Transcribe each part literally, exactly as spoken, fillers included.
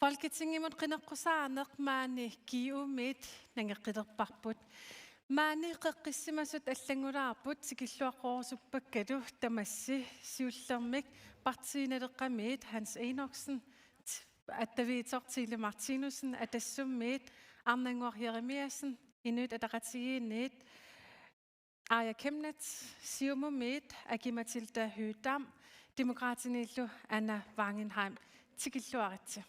Folketingimut qineqqusaarneq maani G U-miit nangeqqilerparput. Maani qeqqissimasut allanngulaarput tikilluaqqorusuppakkalu tamassi siullermik Partii Naleqqamiit Hans Enoksen, t-, attaviitsoq Tille Martinussen, Atassummiit Arnannguaq Jeremiassen, Inuit Ataqatigiinniit Aaja Chemnitz, Siumumiit Aki-Matilda Høegh-Dam, Demokraatiniillu Anna Wangenheim. Tikilluaritsi.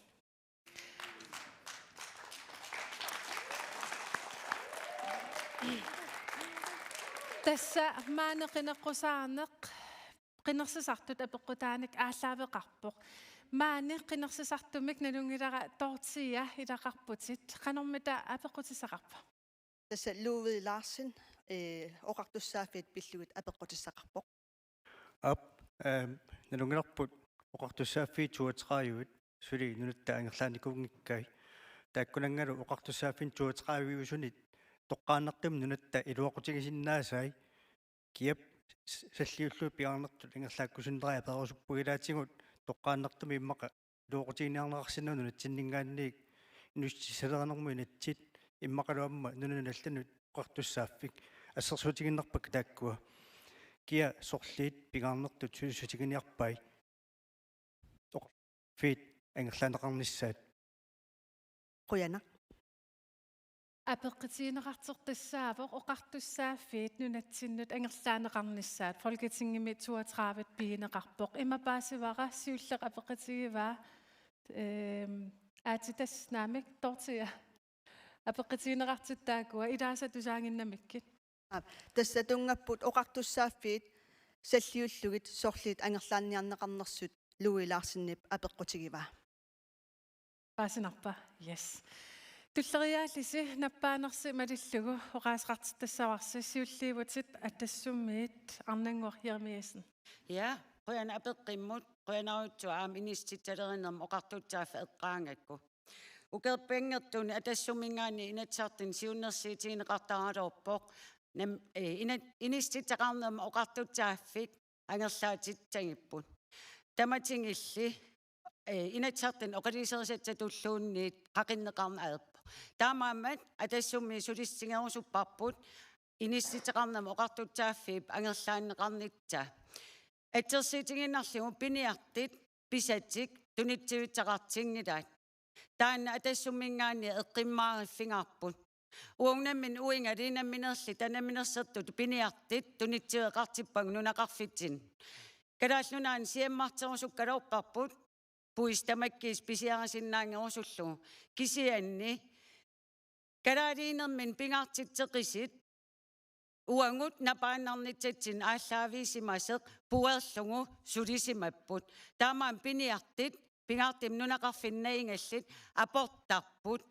Tassa maani qineqqusaarneq qinersisartut apeqqutaanik aallaaveqarpoq. Maani qinersisartumik nalunngilara Dorthea ilaqarputit. Qanormita apeqqutissaqarpa? Tassa Ludvig Larsen, eh, oqartussaaffiit pillugit apeqqutissaqarpoq. Aap, ehm, nalunngilarput oqartussaaffiit toogtredive suli nunatta angerlaannikuunngikkai. Taakkunanngalu oqartussaaffiit toogtredive-usunit toqqaannartumik nunatta iluaqutigisinnaasai, kiap s-, salliullugit pingaarnertut ingerlaakkusunnerai apererusupput, ilaatigut toqqaannartumik immaqa iluaqutiginiarneqarsinnaavoq nunatsinninngaanniit inuussutissalerinermut inatsit, immaqalu aamma nunanut allanut oqartussaaffik. Assersuutigiinnarpakka taakkua. Kia sorliit pingaarnertut sulissutiginiarpai oqartussaaffiit angerlaanneqarnissaat? Qujanaq. Apeqqutigineqartoq tassaavoq oqartussaaffiit nunatsinnut angerlaanneqarnissaat, Folketingimi toogtredive pigineqarpoq. Ima paasivara siulleq apeqqutigivaa, ehm, aatsitas naamik, Dorthea. Apeqqutigineqartut taakkua, ilaasa tusaaginnamikkit. Aap, tassa tunngapput oqartussaaffiit salliullugit sorliit angerlaanniarneqarnersut Ludvig Larsenip apeqqutigivaa. Paasinarpa? Yes. Tulleriiaallisi nappaanersi malillugu oqaaseqartittassavarsi, siulliuvutit Atassummiit Arnannguaq Jeremiassen. Ja, qujanaq apeqqummut, qujanarujussuaq aamma inissititsalerinermut oqartussaaffik eqqaagakku. Ukiorpassuarni Atassumminngaanniit Inatsisartuni siunnersuutigineqartaraluarpoq. Nam-, eh, ina-, inissititaqarnermut oqartussaaffik angerlaatitsagipput. Tamatigulli, eh, Inatsisartuni oqaluuserisassatulluunniit qaqinneqarneq ajorpoq. Taamaammat Atassummiit sulissutigerusupparput inissititaqarnermut oqartussaaffiup angerlaanneqarnissaa. Assersuutigiinnarlugu piniartut pisatik tunitsivissaqartinngilaat. Taanna Atassumminngaanniit eqqummaariffigaarput. Uagut nammineq uingalu nammineerluta namminersortutut piniartut tunitsiveqartippagut nunaqarfitsinni. Kalaallit Nunaanni siammarterusukkaluarparput, puisit tamakkiisut pisiarisinnaanngerusullugu. Kisianni kalaaliunermini pingaartitseqisut uagut napaannarnissatsinnik aallaaviusimasoq puerlugu sulisimapput. Taamaammat piniartut pingaartumik nunaqarfinni najugallit aportarput.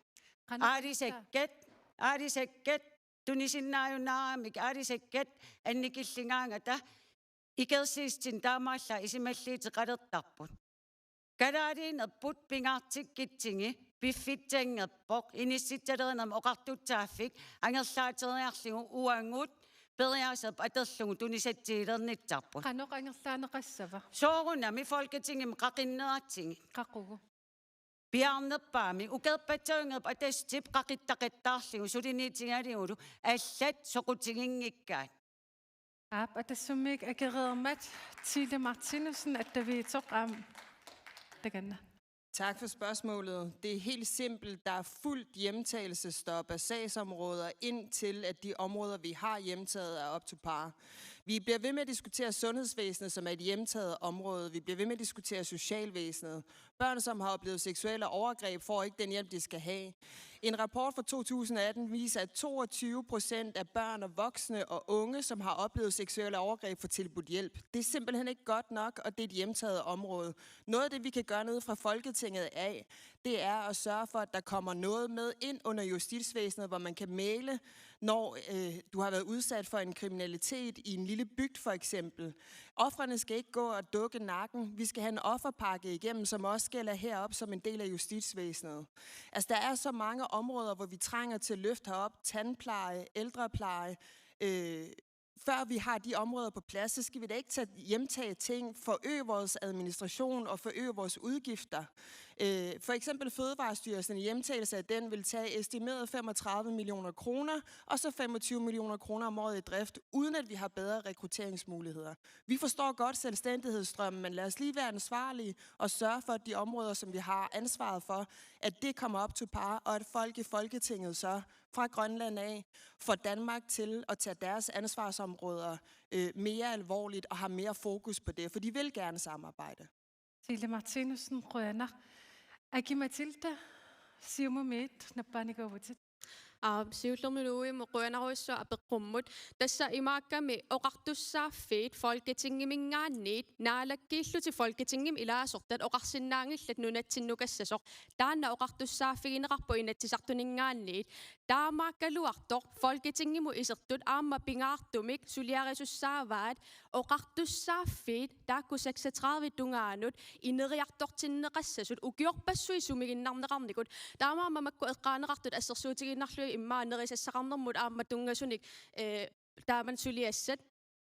Qanoq aalisakkat, aalisakkat tunisinnaajunnaaramikkit, aalisakkat annikilligaangata ikersiissutinik taamaallaat isumalluuteqalertarput. Kalaaliunerput pingaartikkutsigit piffissanngerpoq inissititsalerinermut oqartussaaffik angerlaateriarlugu uagut periaaserput atorlugu tunisassiilernissarput. Qanoq angerlaanneqassava? Soorunami Folketingimi qaqinneratsigit. Qaqugu? Piaarnerpaamik, ukiorpassuunnguup Atassutip qaqittaqattaarlugu suliniutigalugulu allat soqutiginngikkaat. Aap, Atassummiit akereermat, Tille Martinussen, attaviitsoq, aamma takanna. Tak for spørgsmålet. Det er helt simpelt. Der er fuldt hjemtagelsesstop af sagsområder, indtil at de områder, vi har hjemtaget, er op to par. Vi bliver ved med at diskutere sundhedsvæsenet, som er et hjemtaget område. Vi bliver ved med at diskutere socialvæsenet. Børn, som har oplevet seksuelle overgreb, får ikke den hjælp, de skal have. En rapport fra to tusind atten viser, at toogtyve procent af børn og voksne og unge, som har oplevet seksuelle overgreb, får tilbudt hjælp. Det er simpelthen ikke godt nok, og det er et hjemtaget område. Noget af det, vi kan gøre nede fra Folketinget af, det er at sørge for, at der kommer noget med ind under justitsvæsenet, hvor man kan mægle, når, øh, du har været udsat for en kriminalitet i en lille bygd, for eksempel. Ofrene skal ikke gå og dukke nakken. Vi skal have en offerpakke igennem, som også gælder herop som en del af justitsvæsenet. Altså, der er så mange områder, hvor vi trænger til løft herop. Tandpleje, ældrepleje, øh, før vi har de områder på plads, så skal vi da ikke tage, hjemtage ting, forøge vores administration og forøge vores udgifter. Øh, for eksempel Fødevarestyrelsen, en hjemtagelse af den vil tage estimeret femogtredive millioner kroner, og så femogtyve millioner kroner om året i drift, uden at vi har bedre rekrutteringsmuligheder. Vi forstår godt selvstændighedsdrømmen, men lad os lige være ansvarlige og sørge for, at de områder, som vi har ansvaret for, at det kommer op til par, og at folk i Folketinget så fra Grønland af får Danmark til at tage deres ansvarsområder øh, mere alvorligt og har mere fokus på det, for de vil gerne samarbejde. Sille Martinussen, qujanaq. Aki-Matilda, Siumumiit, nappaanikuuvutit. Aa, siullermik Louisimut qujanarujussuaq apeqqummut. Tassa imaakkami oqartussaaffiit Folketingiminngaanniit naalakkiillutik Folketingimi ilaasortat oqarsinnaanngillat nunatsinnukassasoq. Taanna oqartussaaffigineqarpoq Inatsisartuninngaanniit. Taamaakkaluartoq Folketingimut isertut aamma pingaartumik suliarisussaavaat oqartussaaffiit taakku seksogtredive tungaanut ineriartortinneqassasut ukiorpassuit sumiginnarneqarnikut. Taamaammat makku eqqaaneqartut assersuutigiinnarlugit immaqa nerisassaqarnermut aamma tunngasunik, eh, taamannak suliassat.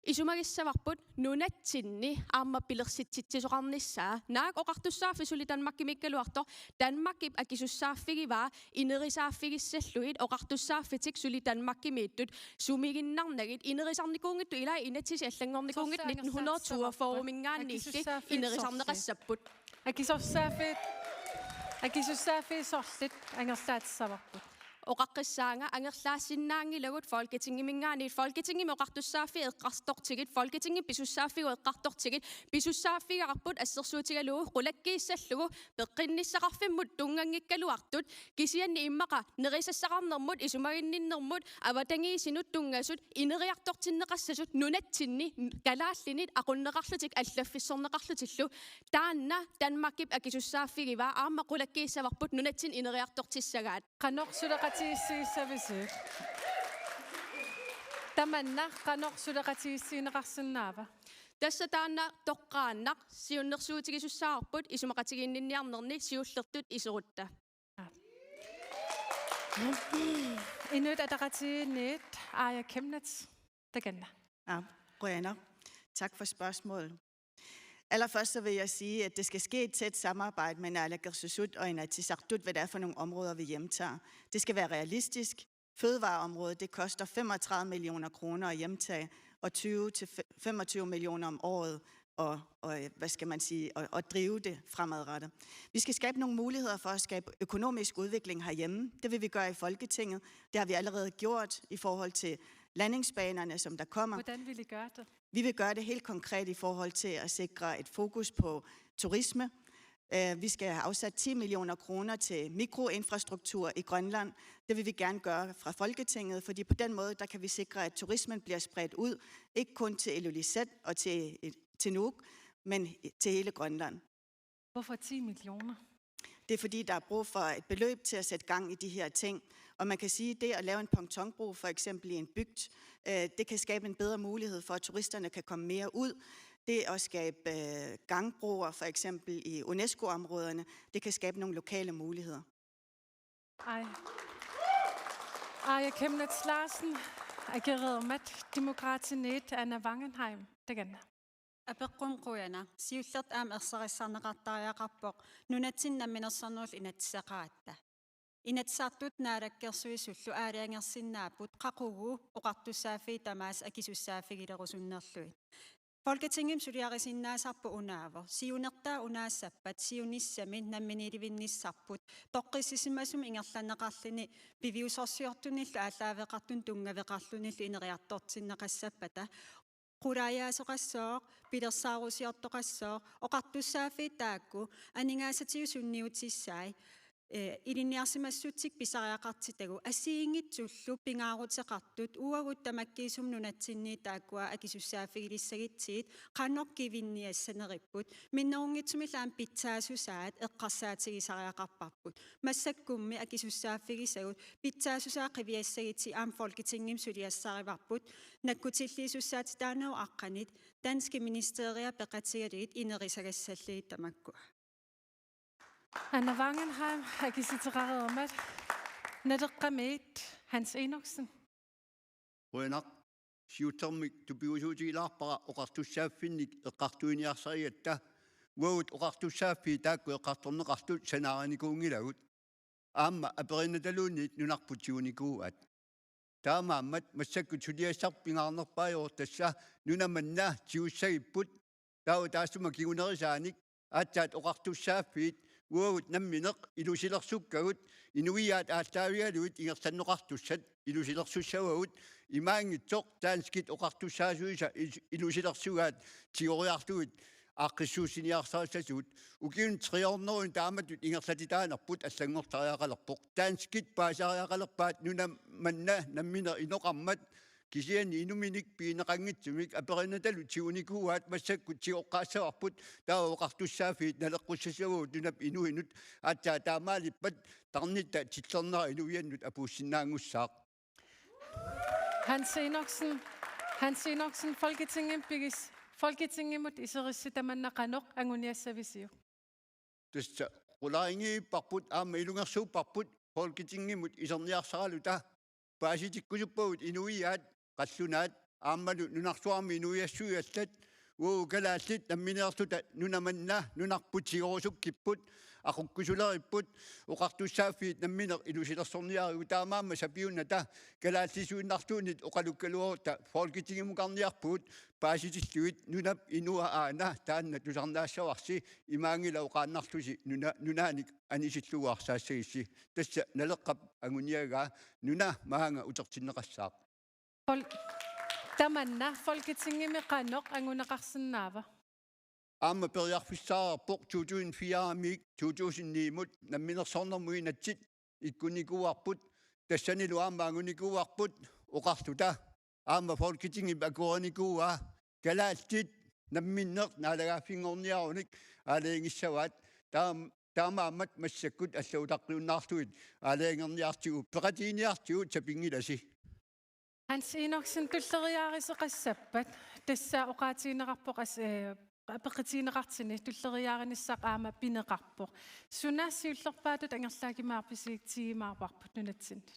Isumagissavarput nunatsinni aamma pilersitsisoqarnissaa. Naak oqartussaaffik suli Danmarkimiikkaluartoq, Danmarkip akisussaaffigivaa inerisaaffigissallugu oqartussaaffitik suli Danmarkimiittut sumiginnarnagit inerisarnikuunngitsut, ilaa inatsisit allanngornikuunngitsut nitten hundrede toogfyrre-minngaanniilli inerisarneqassapput. Akisussaaffiit, akisussaaffiit sorliit angerlaatissavarput. Oqaqqissaanga angerlaassinnaanngilagut Folketingiminngaanniit, Folketingimi oqartussaaffiit eqqartortigit, Folketingimi pisussaaffigut eqqartortigit, pisussaaffigaarput assersuutigalugu qulakkiissallugu peqqinnissaqarfimmut tunnganngikkaluartut, kisianni immaqa nerisassaqarnermut, isumaginninnermut, avatangiisinut tunngasut ineriartortinneqassasut nunatsinni kalaallinit aqunneqarlutik allaffissorneqarlutillu. Taanna Danmarkip akisussaaffigiva aamma qulakkiissavarput nunatsinni ineriartortissagaat. Qanoq suleqatigiissigissavisi? Tamanna qanoq suleqatigiissigineqarsinnaava? Tassa taanna toqqaannaq siunnersuutigisussavarput isumaqatigiinninniarnerni siullertut iserutta. Inuit Ataqatigiinniit Aaja Chemnitz, takanna. Ja, qujanaq. Tak for spørgsmålet. Allerførst så vil jeg sige, at det skal ske i et tæt samarbejde med Naalakkersuisut og Inatsisartut, hvad det er for nogle områder, vi hjemtager. Det skal være realistisk. Fødevareområdet, det koster femogtredive millioner kroner at hjemtage, og tyve til femogtyve millioner om året og, og, hvad skal man sige, at, at drive det fremadrettet. Vi skal skabe nogle muligheder for at skabe økonomisk udvikling herhjemme. Det vil vi gøre i Folketinget. Det har vi allerede gjort i forhold til landingsbanerne, som der kommer. Hvordan vil I gøre det? Vi vil gøre det helt konkret i forhold til at sikre et fokus på turisme. Øh, vi skal have afsat ti millioner kroner til mikroinfrastruktur i Grønland. Det vil vi gerne gøre fra Folketinget, fordi på den måde, der kan vi sikre, at turismen bliver spredt ud, ikke kun til Ilulissat og til, til Nuuk, men til hele Grønland. Hvorfor ti millioner? Det er, fordi der er brug for et beløb til at sætte gang i de her ting. Og man kan sige, at det at lave en pontonbro, for eksempel i en bygd, øh, det kan skabe en bedre mulighed for, at turisterne kan komme mere ud. Det at skabe, øh, gangbroer, for eksempel i UNESCO-områderne, det kan skabe nogle lokale muligheder. Aaja. Aaja Chemnitz Larsen, Akeqqaarneq, Demokraatinit, Anna Wangenheim, takanna. Apeqqut qujanaq, siullertut aamma ersarissarneqartariaqarpoq nunatsinni namminersornerullu inatsisaqaratta. Inatsisartut Naalakkersuisullu aalajangersinnaapput qaqugu oqartussaaffiit tamaasa akisussaaffigilerusunnerlugit. Folketingimi suliarisinnaasarput unaavoq, siunertaa unaassappat siunissami namminiilivinnissarput, toqqissisimasumik ingerlanneqarluni piviusorsiortunillu aallaaveqartunut tunngaveqarlunillu ineriartortinneqassappata, qulaajaasoqassooq, pilersaarusiortoqassooq, oqartussaaffiit taakku aningaasatigut sunniutissai, eh, ilinniarsimassutsit pisariaqartitagut, assigiinngitsullu pingaaruteqartut uagut tamakkiisumik nunatsinniit taakkua akisussaaffigilissagitsigut, qanoq kivinniassaneripput, minnerunngitsumillu aamma pitsaassusaat eqqarsaatigisariaqarparput. Massakkummi akisussaaffigisagut pitsaassusaat qiviassagutsigit aamma Folketingimi suliassarivarput, nakkutilliisussaatitaannagit aqqanit danske ministerier peqatigalugit inerisagassallugu tamakkua. Anna Wangenheim, akisuteqareermat. Naleqqamiit Hans Enoksen. Qujanaq. siullermik tupigusuutigilaarpara oqartussaaffinnik eqqartuiniarsarigatta. Uagut oqartussaaffiit taakku eqqartorneqartut sanaarinikuunngilagut. Aamma aperinnataluunniit nunarput tigunikuuaat. Taamaammat massakkut suliassaq pingaarnerpaajuvoq tassa nuna manna tigussagipput. Taava taassuma kingunerisaanik aatsaat oqartussaaffiit uagut nammineq ilusilersukkagut, inuiaat aallaavigalugit ingerlanneqartussat ilusilersussavagut, imaanngitsoq danskit oqartussaasuisa is-, ilusilersugaat tigoriarlugit aaqqissuussiniarsarissasugut. Ukiuni tre hundredeni taamatut ingerlatitaanerput allanngortariaqalerpoq. Danskit paasisariaqalerpaat nuna manna nammineq inoqarmat, kisianni inuminik pigineqanngitsumik. Aperinnatalu tigunikuuaat, massakkut tigoqqaassavarput, taava oqartussaaffiit naleqqussassavagut nunap inuinut. Aatsaat taamaalippat tarnitta tillernera inuiannut apuussinnaanngussaaq. Hans Enoksen, Hans Enoksen, Folketingimut pigis-, Folketingimut iserissi tamanna qanoq anguniassavisiuk? Tassa qularinngiipparput aamma ilungersuupparput Folketingimut iserniarsaraluta. Paasitikkusuppagut inuiaat qallunaat aammalu nunarsuarmi inuiassuit allat. Uagut kalaallit nammineerluta nuna manna nunarput tigorusukkipput, aqukkusuleripput, oqartussaaffiit nammineq ilusilersorniarigut. Taamaammat sapiunnata kalaallisuinnartuunit oqalukkaluarutta Folketingimukarniarpugut paasitillugit. Nunap inua aana taanna tusarnaassavarsi, imaanngilaq oqaannarlusi nuna-, nunaanik anisillugu arsaassagissi. Tassa Naleqqap anguniagaa, nuna maanga utertinneqassaaq. Fol-, tamanna Folketingimi qanoq anguneqarsinnaava? Aamma periarfissaareerpoq to tusind fire-miit to tusind ni-mut namminersornermut inatsit ikkunnikuuarput, tassanilu aamma angunikuuarput oqarluta. Aamma Folketingip akuerinikuuaa kalaallit namminneq naalagaaffinngorniarunik aalajangissavaat. Taam-, taamaammat massakkut allautaqqiunnaarlugit aalajangerniartigu, peqatigiinniartigu, sapinngilasi. Hans Enoksen, tulleriiaarisoqassappat, tassa oqaatigineqarpoq as-, eh, peqatigineqartuni tulleriiaarinissaq aamma pineqarpoq. Suna siullerpaatut angerlaagimaarpisi tigimaarparput nunatsinni?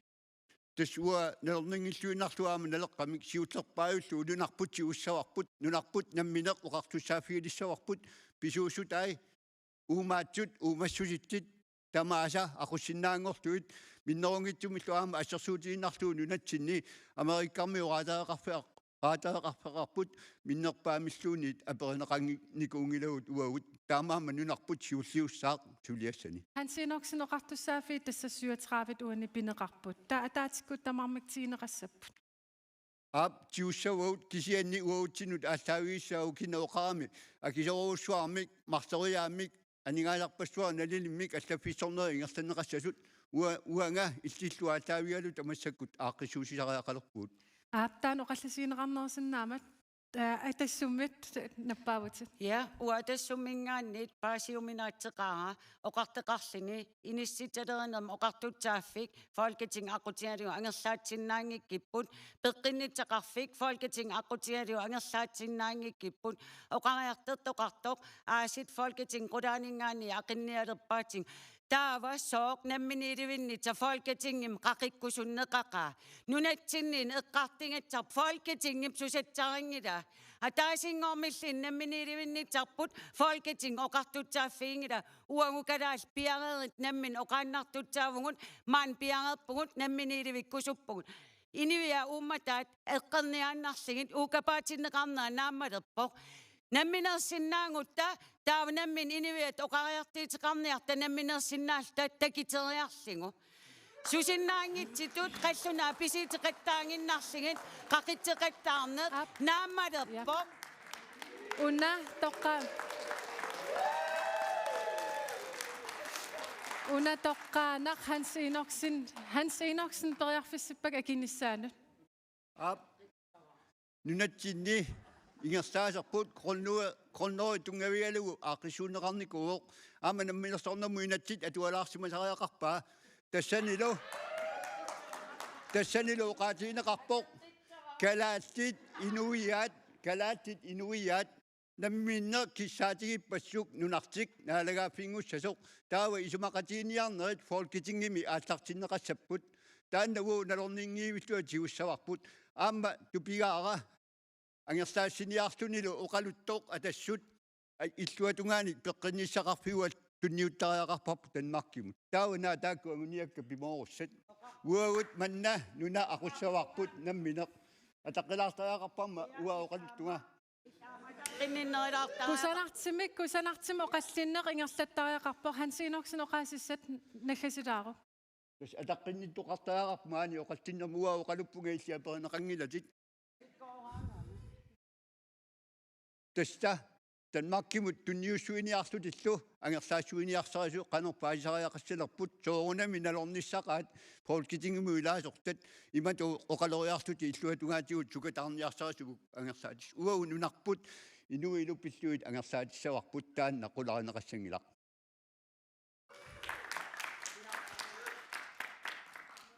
Tassa uanga nalorninngilluinnarlugu aamma Naleqqamik siullerpaajullugu nunarput tigussavarput, nunarput nammineq oqartussaaffigilissavarput, pisuussutai uumaatsut, uumassusitit tamaasa aqussinnaanngorlugit, minnerunngitsumillu aamma assersuutigiinnarlugu nunatsinni Amerikkarmiut raatareqarfeqar-, raatareqarfeqarput, minnerpaamilluunniit aperineqanngi-, nikuunngilagut uagut. Taamaammat nunarput siulliussaaq suliassani. Hans Enoksen, oqartussaaffiit tassa syvogtredive uani pineqarput. Taava ataatsikkut tamarmik tigineqassapput. Aap, tigussavagut, kisianni uagutsinnut aallaavigissaaq kina oqarami, akisoorujussuarmik, marloriaammik, aningaasarpassuarnik nalilimmik allaffissornerit ingerlanneqassasut. Ua-, uanga illillu aallaavigaluta massakkut aaqqissuussisariaqalerpugut. Aap, taanna oqallisigineqarnerusinnaammat, aa, Atassummiit nappaavutit. Ja, uanga Atassumminngaanniit paasiuminaatseqaara oqartoqarluni: inissittalerinermi oqartussaaffik Folketing aqqutigalugu angerlaatsinnaanngikkipput, peqqinnissaqarfik Folketing aqqutigalugu angerlaatsinnaanngikkipput, oqariartortoqartoq aasiit Folketing qulaaninngaanniit aqinnialerpaatigut. Taava sooq namminiilivinnissaq Folketingimi qaqikkusunneqaqaa? Nunatsinniit eqqartugassarput Folketingimi susassarinngilaat. Ataasinngormilli namminiilivinnissarput Folketing oqartussaaffiginngilaat. Uagut kalaallit piareerit nammineq oqaannartussaavugut, maani piareerpugut, namminiilivikkusuppugut. Inuiaat uummataat eqqorniaannarlugit, uukapaatinneqarnera naammalerpoq. Namminersinnaagutta, taava nammineq inuiaat oqariartuuteqarniarta namminersinnaalluta takuteriarlugu. Susinnaanngitsutut qallunaat pisiuteqattaaginnarlugit qaqitseqattaarneq. Aap. Naammalerpoq. Ja. Una toqqa-, una toqqaannaq Hans Enoksen, Hans Enoksen, periarfissippakka akinissaanut. Aap. Nunatsinni ingerlaaserput grundlov-, grundlovi tunngavigalugu aaqqissuunneqarnikuuvoq. Aamma namminersornermut inatsit atualaarsimasariaqarpaa. Tassanilu, tassanilu oqaatigineqarpoq: kalaallit inuiaat, kalaallit inuiaat namminneq kissaatigippassuit nunartik naalagaaffinngussasoq. Taava isumaqatigiinniarnerit Folketingimi aallartinneqassapput. Taanna uagut nalorninngivillunga tigussavarput. Aamma tupigaara angerlaassiniarlunilu oqaluttoq Atassut illuatungaanik peqqinnissaqarfiup tunniuttariaqarparput Danmarkimut. Taava una taakku anguniakkat pimoorussat. Uagut manna nuna aqussavarput nammineq. Ataqqilaartariaqarparma uanga oqaluttunga. Kusanartumik, kusanartumik oqallinneq ingerlattariaqarpoq. Hans Enoksen, oqaasissat naggasilaaruk. Tassa ataqqinnittoqartariaqarpoq maani oqallinnermut, uanga oqaluppunga illit aperineqanngilatit. Tassa Danmarkimut tunniussuiniarlutillu angerlaassuiniarsarisigut qanoq paasisariaqassanerput, soorunami nalornissaqaat Folketingimut ilaasortat imatut oqaloriarlutik illuatungaatigut sukataarniarsarisigut angerlaatissat. Uagut nunarput inuilu pillugit angerlaatissavarput, taanna qularineqassanngilaq.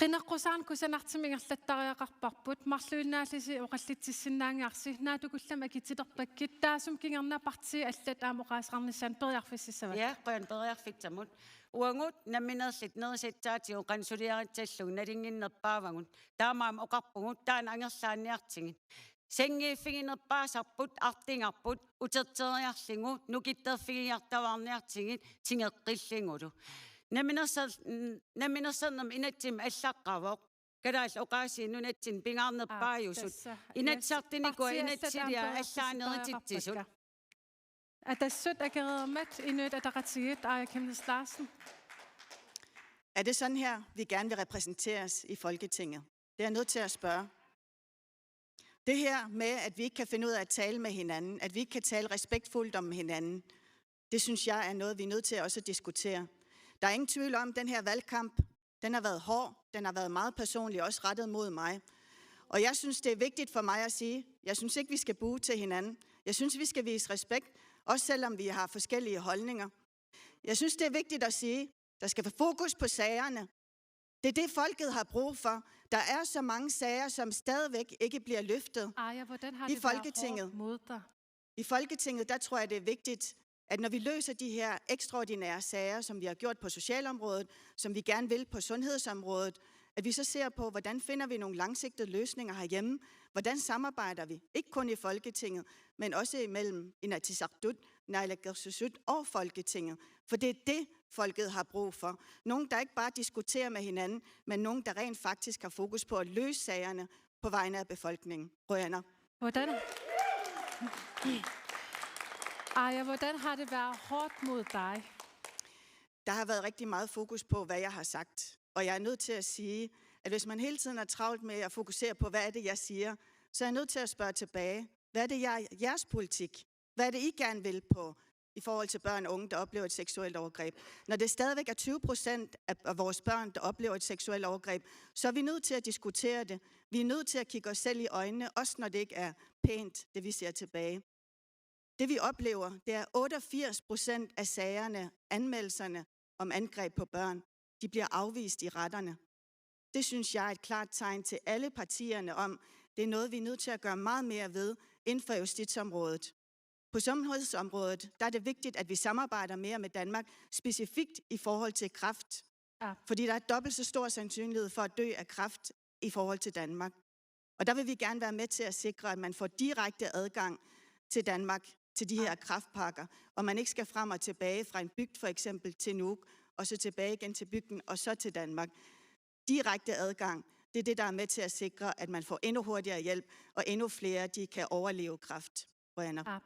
Qineqqusaarneq, kusanartumik ingerlattariaqarparput, marluinnaallusi oqallitsissinnaanngilarsi, naatsukullammik akitilerpakkit, taassuma kingorna partiit allat aamma oqaaseqarnissaannut periarfississavatit. Ja, qujan periarfissamut. Uagut nammineerluta nerisassaatigut qanoq suliaritsallugu nalunnginnerpaavagut. Taamaammat oqarpugut taanna angerlaanniartigit. Sanngiiffiginerpaasarput, arfineq-marlunut uterteriarlugu nukittorfigiartuaarniartigit tigeqqillugulu. Namminerser-, n-, namminersornermi inatsimmi allaqqavoq. Kalaallit oqaasii nunatsinni pingaarnerpaajusut. Aap, tassa. Inatsisartunikuuaat partiit allat inatsisiliaat aamma allaanerutitsisut. Periarfissaqarpakka. Atassut akereermat Inuit Ataqatigiit, Aaja Chemnitz Larsen. Er det sådan her, vi gerne vil repræsenteres i Folketinget? Det er jeg nødt til at spørge. Det her med, at vi ikke kan finde ud af at tale med hinanden, at vi ikke kan tale respektfuldt om hinanden, det synes jeg er noget, vi er nødt til også at diskutere. Der er ingen tvivl om, at den her valgkamp, den har været hård, den har været meget personlig, også rettet mod mig. Og jeg synes, det er vigtigt for mig at sige, jeg synes ikke, vi skal buhe til hinanden. Jeg synes, vi skal vise respekt, også selvom vi har forskellige holdninger. Jeg synes, det er vigtigt at sige, der skal være fokus på sagerne. Det er det, folket har brug for. Der er så mange sager, som stadigvæk ikke bliver løftet Aaja, hvordan har i det været Folketinget. Hårdt mod dig? I Folketinget, der tror jeg, det er vigtigt, at når vi løser de her ekstraordinære sager, som vi har gjort på socialområdet, som vi gerne vil på sundhedsområdet, at vi så ser på, hvordan finder vi nogle langsigtede løsninger herhjemme? Hvordan samarbejder vi? Ikke kun i Folketinget, men også imellem Inatsisartut, Naalakkersuisut og Folketinget. For det er det, folket har brug for. Nogen, der ikke bare diskuterer med hinanden, men nogen, der rent faktisk har fokus på at løse sagerne på vegne af befolkningen. Qujanaq. Hvordan? Aaja, hvordan har det været hårdt mod dig? Der har været rigtig meget fokus på, hvad jeg har sagt. Og jeg er nødt til at sige, at hvis man hele tiden er travlt med at fokusere på, hvad er det, jeg siger, så er jeg nødt til at spørge tilbage, hvad er det, jeg, jeres politik? Hvad er det, I gerne vil på i forhold til børn og unge, der oplever et seksuelt overgreb? Når det stadigvæk er tyve procent af, af vores børn, der oplever et seksuelt overgreb, så er vi nødt til at diskutere det. Vi er nødt til at kigge os selv i øjnene, også når det ikke er pænt, det vi ser tilbage. Det vi oplever, det er, at otteogfirs procent af sagerne, anmeldelserne om angreb på børn, de bliver afvist i retterne. Det synes jeg er et klart tegn til alle partierne om, det er noget, vi er nødt til at gøre meget mere ved inden for justitsområdet. På sundhedsområdet, der er det vigtigt, at vi samarbejder mere med Danmark, specifikt i forhold til kræft. Ja. Fordi der er dobbelt så stor sandsynlighed for at dø af kræft i forhold til Danmark. Og der vil vi gerne være med til at sikre, at man får direkte adgang til Danmark, til de her kræftpakker, og man ikke skal frem og tilbage fra en bygd for eksempel til Nuuk, og så tilbage igen til bygden, og så til Danmark. Direkte adgang, det er det, der er med til at sikre, at man får endnu hurtigere hjælp, og endnu flere, de kan overleve kræft. Qujanaq. Aap.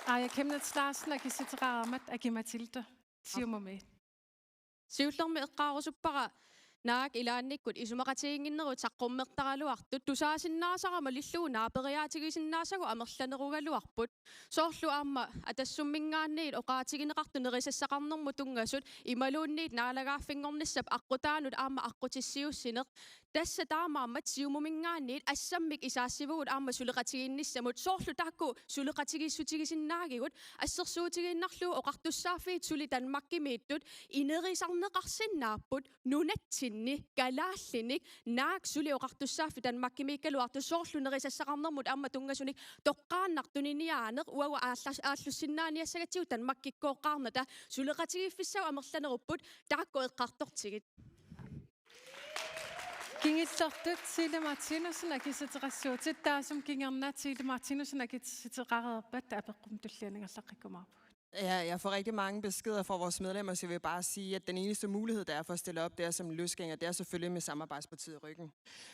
Aaja Chemnitz Larsen, akissutissaqaraat, Aki-Matilda, Siumumi. Siullermik eqqaarusuppara naak ilaannikkut isumaqatigiinnginnerut saqqummertaraluartut, tusaasinnaasara malillugu naaperiaatigisinnaasagut amerlanerugaluarput. Soorlu aamma Atassumminngaanniit oqaatigineqartut nerisassaqarnermut tunngasut imaluunniit naalagaaffinngornissap aqqutaanut aamma aqqutissiuussineq. Tassa taamaammat Siumuminngaanniit assammik isaassivugut aamma suleqatigiinnissamut, soorlu taakku suleqatigiissutigisinnaagigut, assersuutigiinnarlugu oqartussaaffiit suli Danmarkimiittut inerisarneqarsinnaapput nunatsinni kalaallinik, naak suli oqartussaaffik Danmarkimiikkaluartoq, soorlu nerisassaqarnermut aamma tunngasunik toqqaannaq tuniniaaneq, uagut aallas-, aallussinnaaniassagatsigu Danmarkikkooqqaarnata, suleqatigiiffissat amerlanerupput, taakku eqqartortigit. Kingullertut Tine Martinussen akissuteqassuutit, taassuma kingorna Tine Martinussen akissuteqareerpat apeqqut tulliani ingerlaqqikkumaarpugut. Ja, jeg får rigtig mange beskeder fra vores medlemmer, så jeg vil bare sige, at den eneste mulighed, der er for at stille op, det er som løsgænger, det er selvfølgelig med samarbejdspartiet i ryggen.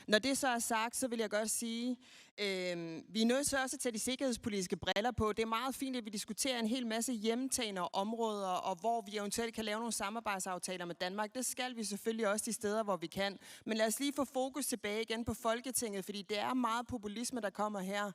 Når det så er sagt, så vil jeg godt sige, øhm, vi er nødt til også at tage de sikkerhedspolitiske briller på. Det er meget fint, at vi diskuterer en hel masse hjemtagne områder, og hvor vi eventuelt kan lave nogle samarbejdsaftaler med Danmark. Det skal vi selvfølgelig også de steder, hvor vi kan. Men lad os lige få fokus tilbage igen på Folketinget, fordi det er meget populisme, der kommer her.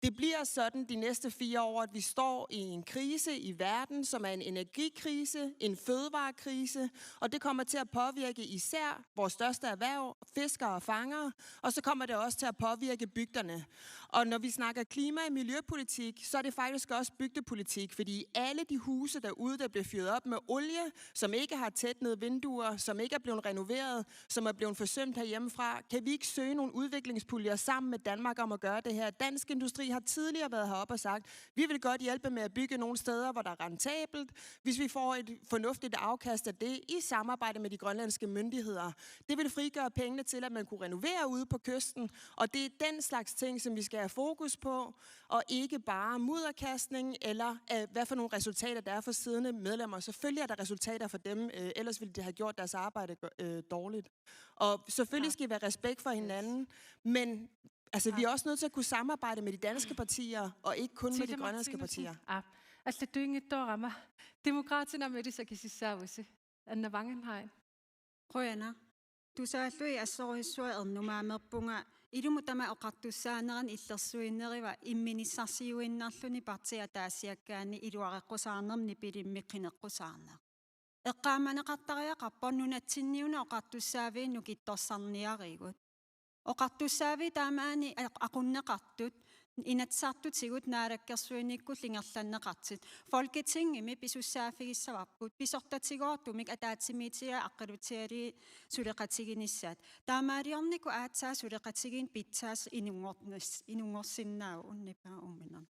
Det bliver sådan de næste fire år, at vi står i en krise i verden, som er en energikrise, en fødevarekrise, og det kommer til at påvirke især vores største erhverv, fiskere og fangere, og så kommer det også til at påvirke bygderne. Og når vi snakker klima og miljøpolitik, så er det faktisk også bygdepolitik, fordi alle de huse derude, der bliver fyret op med olie, som ikke har tætnede vinduer, som ikke er blevet renoveret, som er blevet forsømt herhjemmefra, kan vi ikke søge nogle udviklingspuljer sammen med Danmark om at gøre det her? Dansk Industri har tidligere været heroppe og sagt, vi vil godt hjælpe med at bygge nogle steder, hvor der er rentabelt, hvis vi får et fornuftigt afkast af det i samarbejde med de grønlandske myndigheder. Det vil frigøre pengene til, at man kunne renovere ude på kysten, og det er den slags ting, som vi skal have fokus på, og ikke bare mudderkastning, eller øh, hvad for nogle resultater der er for siddende medlemmer. Selvfølgelig er der resultater for dem, øh, ellers ville de have gjort deres arbejde øh, dårligt. Og selvfølgelig skal vi have respekt for hinanden, men altså, vi er også nødt til at kunne samarbejde med de danske partier, og ikke kun med de grønlandske partier. Aap. Allattuinngitsoorama. Demokraatinit aamma ilissi akisussaavusi. Anna Wangenheim. Qujanaq. Tusaallugit assorujussuaq ernumaamerpunga, ilumut tamaat oqartussaanerani illersuinneriva imminissarsiuinnarluni partiit ataasiakkaanni iluareqqusaarnermik nipilimmik qineqqusaarneq. Eqqaamaneqartariaqarpoq nunatsinni una oqartussaaviit nukittorsarniarigut. Oqartussaaviit taamani aqunneqartut Inatsisartutigut naalakkersuinikkut ingerlanneqartut. Folketingimi pisussaaffigissavarput pisortatigoortumik ataatsimiititaliat aqqaluttualit suleqatiginissaat. Taamaaliornikkut aatsaat suleqatigiinneq pitsaasut inunngornis-, inunngorsinnaavoq unnippaa uuminnarni.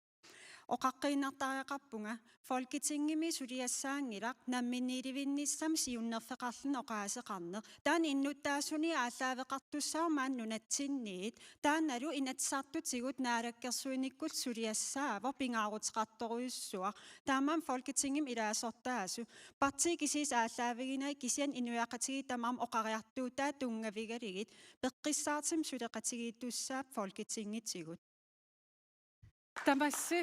Oqaqqiinnartariaqarpunga Folketingimi suliassaanngilaq namminiilivinnissami siunnerfeqarluni oqaaseqarneq. Taanna innuttaasunik aallaaveqartussaavoq maani nunatsinniit. Taannalu Inatsisartutigut naalakkersuinikkut suliassaavoq pingaaruteqartorujussuaq. Taamaammat Folketingimi ilaasortaasut. Partiit kisiisa aallaaviginagit kisianni inuiaqatigiit tamarmik oqariartuutaat tunngavigalugit. Peqqissaartumik suleqatigiittussaavoq Folketingitigut. Tamassi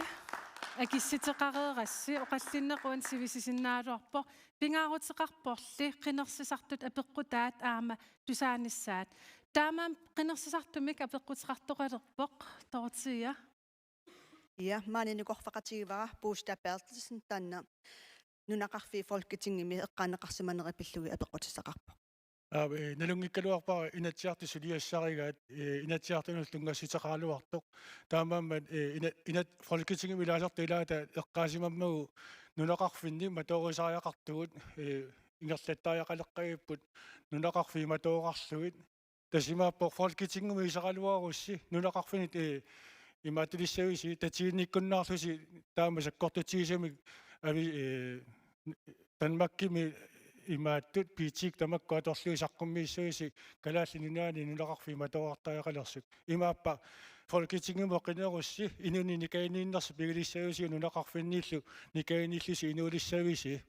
akissuteqareerassi, oqallinneq uani sivisisinnaalerpoq, pingaaruteqarporli qinersisartut apeqqutaat aamma tusaanissaat. Taamaammat qinersisartumik apeqquteqartoqalerpoq, Dorothea. Ja, maani nikorfaqatigivara Buster Berthelsen, taanna nunaqarfiit Folketingimi eqqaaneqarsimaneri pillugit apeqqutissaqarpoq. Aa, eh, nalunngikkaluarpara Inatsisartut suliassarigaat, eh, Inatsisartunullu tunngassuteqaraluartoq. Taamaammat, eh, ina-, inat-, Folketingimi ilaasortat ilaata eqqaasimammagu nunaqarfinni matoorusariaqartugut, eh, ingerlattariaqaleqqaarput nunaqarfiit matoorarlugit. Tassa imaappoq Folketingimi iseraluarussi nunaqarfinni, eh, imaattulissavissi tatiginnikkunnaarlusi taama sakkortutigisumik avi-, eh, Danmarkimi imaattut P T-t tamakku atorlugit saqqummiissavissi Kalaallit Nunaanni nunaqarfiit matoorartariaqalersut. Imaappa Folketingimut qinerussi inunnik nikaginniinnersi pigilissavissi nunaqarfinniillu nikaginniillusi inuulissavissi.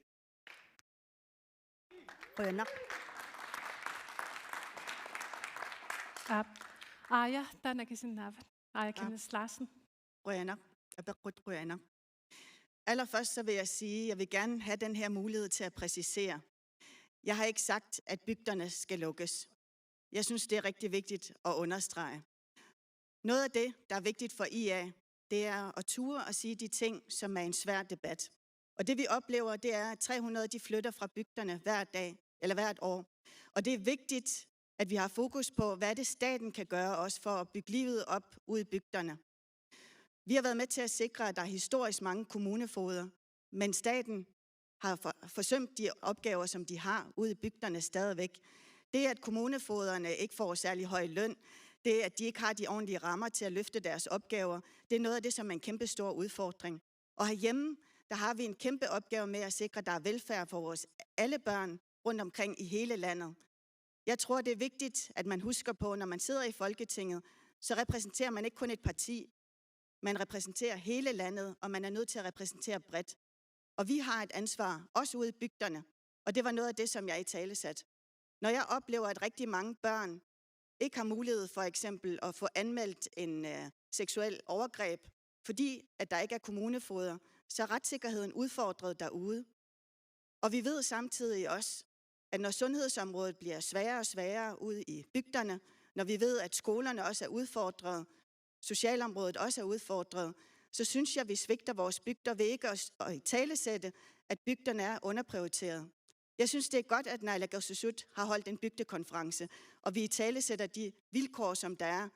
Qujanaq. Aap. Aaja, taanna akisinnaavat. Aaja Chemnitz Larsen. Qujanaq. Apeqqut qujanaq. Allerførst så vil jeg sige, at jeg vil gerne have den her mulighed til at præcisere. Jeg har ikke sagt, at bygderne skal lukkes. Jeg synes, det er rigtig vigtigt at understrege. Noget af det, der er vigtigt for I A, det er at ture og sige de ting, som er en svær debat. Og det vi oplever, det er, at tre hundrede de flytter fra bygderne hver dag, eller hvert år. Og det er vigtigt, at vi har fokus på, hvad er det staten kan gøre også for at bygge livet op ude i bygderne. Vi har været med til at sikre, at der er historisk mange kommunefogeder, men staten har for, forsømt de opgaver, som de har ude i bygderne stadigvæk. Det, at kommunefogederne ikke får særlig høj løn, det, at de ikke har de ordentlige rammer til at løfte deres opgaver, det er noget af det, som er en kæmpe stor udfordring. Og herhjemme, der har vi en kæmpe opgave med at sikre, at der er velfærd for vores alle børn rundt omkring i hele landet. Jeg tror, det er vigtigt, at man husker på, når man sidder i Folketinget, så repræsenterer man ikke kun et parti. Man repræsenterer hele landet, og man er nødt til at repræsentere bredt. Og vi har et ansvar, også ude i bygderne. Og det var noget af det, som jeg italesat. Når jeg oplever, at rigtig mange børn ikke har mulighed for eksempel at få anmeldt en øh, seksuel overgreb, fordi at der ikke er kommunefogeder, så er retssikkerheden udfordret derude. Og vi ved samtidig også, at når sundhedsområdet bliver sværere og sværere ude i bygderne, når vi ved, at skolerne også er udfordret, socialområdet også er udfordret, så synes jeg, vi svigter vores bygder ved ikke at, at italesætte, at bygderne er underprioriteret. Jeg synes, det er godt, at Naalakkersuisut har holdt en bygdekonference, og vi italesætter de vilkår, som der er.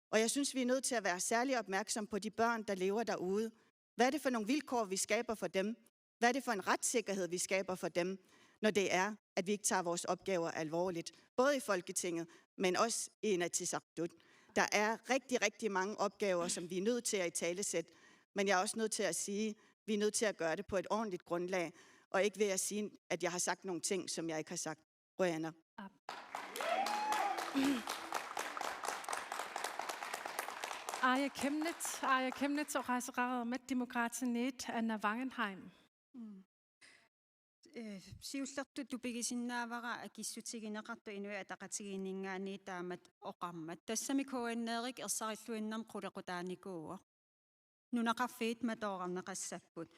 Og jeg synes, vi er nødt til at være særlig opmærksom på de børn, der lever derude. Hvad er det for nogle vilkår, vi skaber for dem? Hvad er det for en retssikkerhed, vi skaber for dem, når det er, at vi ikke tager vores opgaver alvorligt? Både i Folketinget, men også i Inatsisartut. Der er rigtig, rigtig mange opgaver, som vi er nødt til at italesætte, men jeg er også nødt til at sige, at vi er nødt til at gøre det på et ordentligt grundlag, og ikke ved at sige, at jeg har sagt nogle ting, som jeg ikke har sagt. Qujanaq. Aaja Chemnitz, Aaja Chemnitz oqaaseqareermat Demokraatiniit Anna Wangenheim. Ee, siullertut tupigisinnaavara akissutigineqartoq Inuit Ataqatigiinninngaanniit taamatut oqarmat. Tassami K N R-ikkut ersarilluinnarmik qulequtaanikuuvoq. Nunaqarfiit matoorarneqassapput.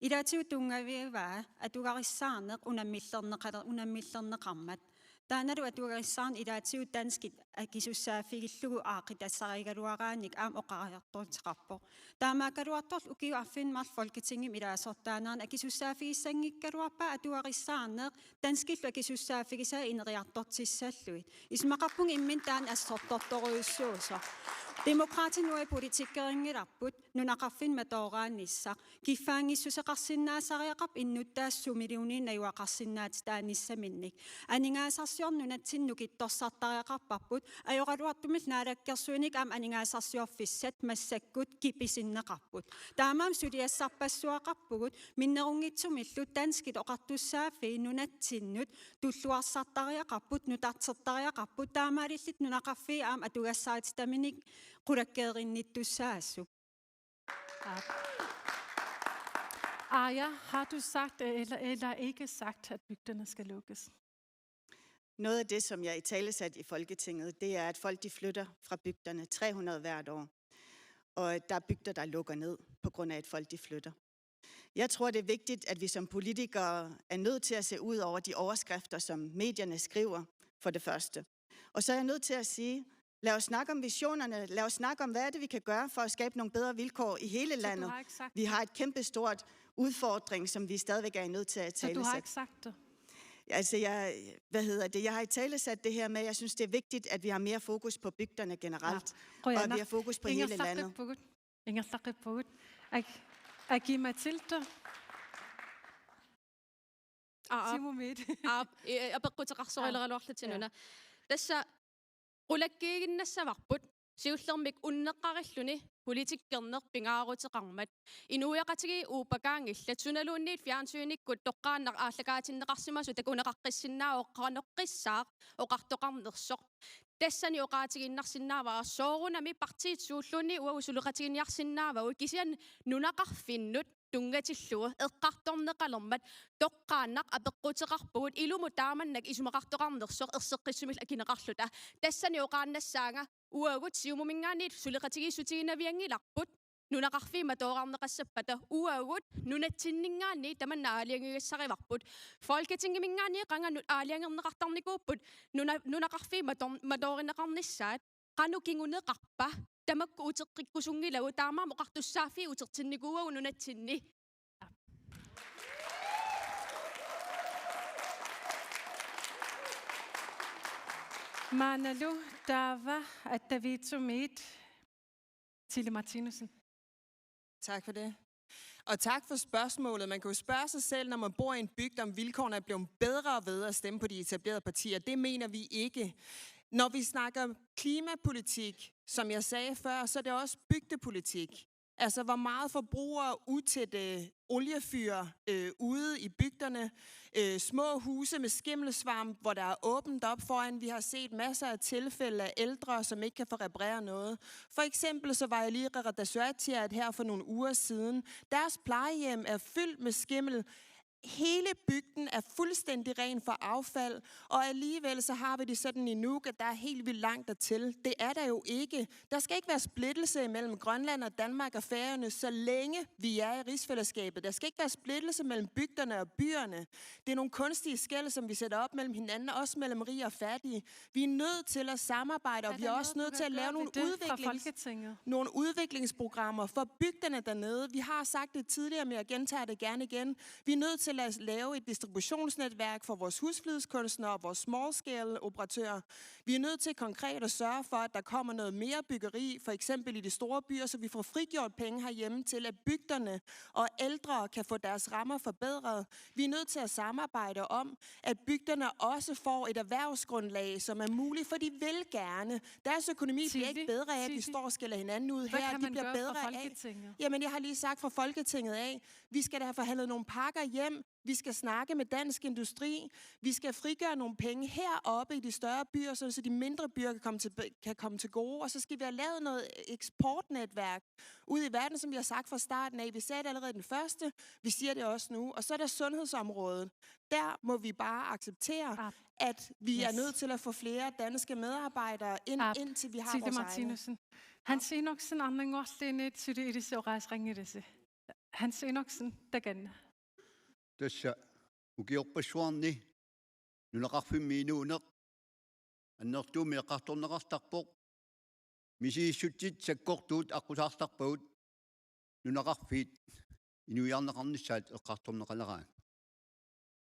Ilaatigut tunngavigivaa atugarissaarneq unammillerneqaler-, unammillerneqarmat. Taannalu atugarissaarneq ilaatigut danskit akisussaaffigillugu aaqqitassarigaluaraannik aamma oqariartorteqarpoq. Taamaakkaluartoq ukiut arfineq-marluk Folketingimi ilaasortaanerani akisussaaffigissanngikkaluarpaa atugarissaarneq danskillu akisussaaffigisaat ineriartortissallugit. Isumaqarpunga imminut taanna assortortorujussuusoq. Demokraatinut politikerinngilarput nunaqarfinnik matooraannissaq. Kiffaanngissuseqarsinnaasariaqarpoq innuttaasut sumiluunniit najugaqarsinnaatitaanissaminnik. Aningaasarsiorneq nunatsinni nukittorsartariaqarparput, ajoraluartumillu naalakkersuinik aamma aningaasarsiorfissat massakkut kipisinneqarput. Taamaammat suliassarpassuaqarpugut minnerunngitsumillu danskit oqartussaaffii nunatsinnut tulluarsartariaqarput, nutartertariaqarput, taamaalillutik nunaqarfiit aamma atugassarititaminik qulakkeerinnittussaassuk. Aap. Aaja, har du sagt eller, eller ikke sagt, at bygderne skal lukkes? Noget af det, som jeg italesat i Folketinget, det er, at folk de flytter fra bygderne, tre hundrede hvert år. Og der er bygder, der lukker ned, på grund af, at folk de flytter. Jeg tror, det er vigtigt, at vi som politikere er nødt til at se ud over de overskrifter, som medierne skriver, for det første. Og så er jeg nødt til at sige, lad os snakke om visionerne, lad os snakke om, hvad er det, vi kan gøre for at skabe nogle bedre vilkår i hele Så du landet. Har ikke sagt Vi har et kæmpestort udfordring, som vi stadigvæk er nødt til at Så du har italesætte. Ikke sagt det? Altså, jeg, hvad hedder det? Jeg har italesat det her med, at jeg synes, det er vigtigt, at vi har mere fokus på bygderne generelt, og at vi har fokus på hele landet. Ingerlaqqippugut. Ingerlaqqippugut. Aki-, Aki-Matilda. Aap, Siumut. aap, i-, apeqqutaqarsorileraluarlutit una. Tassa qulakkeerinnassavarput siullermik unneqqarilluni politikkerneq pingaaruteqarmat. Inuiaqatigiit uuppakaanngillat, sunaluunniit fjernsynikkut toqqaannaq aallakaatinneqarsimasoq takuneqaqqissinnaavoq qanoq qissaaq oqartoqarnersoq. Tassani oqaatigiinnarsinnaavara soorunami partiit suulluunniit uagut suleqatiginiarsinnaavagut, kisianni nunaqarfinnut tunngatillugu eqqartorneqalermat toqqaannaq apeqquteqarpugut ilumut taamannak isumaqartoqarnersoq erseqqissumillu akineqarluta. Tassani oqaannassaanga uagut Siumuminngaanniit suleqatigiissutiginavianngilarput nunaqarfiit matoorarneqassappata, uagut nunatsinninngaanniit tamanna aalajangigassarivarput. Folketingiminngaanniit qanganut aalajangerneqartarnikuupput nuna-, nunaqarfiit mator-, matoorineqarnissaat. Qanoq kinguneqarpa tamakku uteqqikkusunngilagut, taamaammat oqartussaaffii utertinnikuuagut nunatsinni. Maannalu taava attaviitsumiit Tilly Martinussen. Tak for det. Og tak for spørgsmålet. Man kan jo spørge sig selv, når man bor i en bygd, om vilkårene er blevet bedre ved at stemme på de etablerede partier. Det mener vi ikke. Når vi snakker klimapolitik, som jeg sagde før, så er det også bygdepolitik. Altså, hvor meget forbruger utætte oliefyr øh, ude i bygderne, øh, små huse med skimmelsvamp, hvor der er åbent op foran. Vi har set masser af tilfælde af ældre, som ikke kan få repareret noget. For eksempel så var jeg lige i Qeqertasuatsiaat her for nogle uger siden. Deres plejehjem er fyldt med skimmel. Hele bygden er fuldstændig ren for affald, og alligevel så har vi det sådan i Nuuk, at der er helt vildt langt dertil. Det er der jo ikke. Der skal ikke være splittelse mellem Grønland og Danmark og Færøerne, så længe vi er i rigsfællesskabet. Der skal ikke være splittelse mellem bygderne og byerne. Det er nogle kunstige skel, som vi sætter op mellem hinanden, også mellem rige og fattige. Vi er nødt til at samarbejde, og vi er også nødt til at lave nogle udviklings- nogle udviklingsprogrammer for bygderne dernede. Vi har sagt det tidligere, men jeg gentager det gerne igen. Vi er nødt til at lave et distributionsnetværk for vores husflidskunstnere og vores small-scale-operatører. Vi er nødt til konkret at sørge for, at der kommer noget mere byggeri, for eksempel i de store byer, så vi får frigjort penge herhjemme til, at bygderne og ældre kan få deres rammer forbedret. Vi er nødt til at samarbejde om, at bygderne også får et erhvervsgrundlag, som er muligt, for de vil gerne. Deres økonomi bliver ikke bedre af, at de står og skælder hinanden ud her. De bliver bedre af. Jamen, jeg har lige sagt fra Folketinget af, vi skal da have forhandlet nogle pakker hjem. Vi skal snakke med Dansk Industri. Vi skal frigøre nogle penge heroppe i de større byer, så de mindre byer kan komme til, kan komme til gode. Og så skal vi have lavet noget eksportnetværk ud i verden, som vi har sagt fra starten af. Vi sagde det allerede den første. Vi siger det også nu. Og så er der sundhedsområdet. Der må vi bare acceptere, at vi er nødt til at få flere danske medarbejdere ind, indtil vi har vores egne. Hans Enoksen, Arnannguarluunniit suli ilissi oqaaseqanngilasi. Hans Enoksen, takanna. Tassa ukiorpassuarni nunaqarfimmi inuuneq annertuumik eqqartorneqartarpoq. Misigissutsit sakkortuut aqqusaartarpagut, nunaqarfiit inuiarneqarnissaat eqqartorneqaleraat.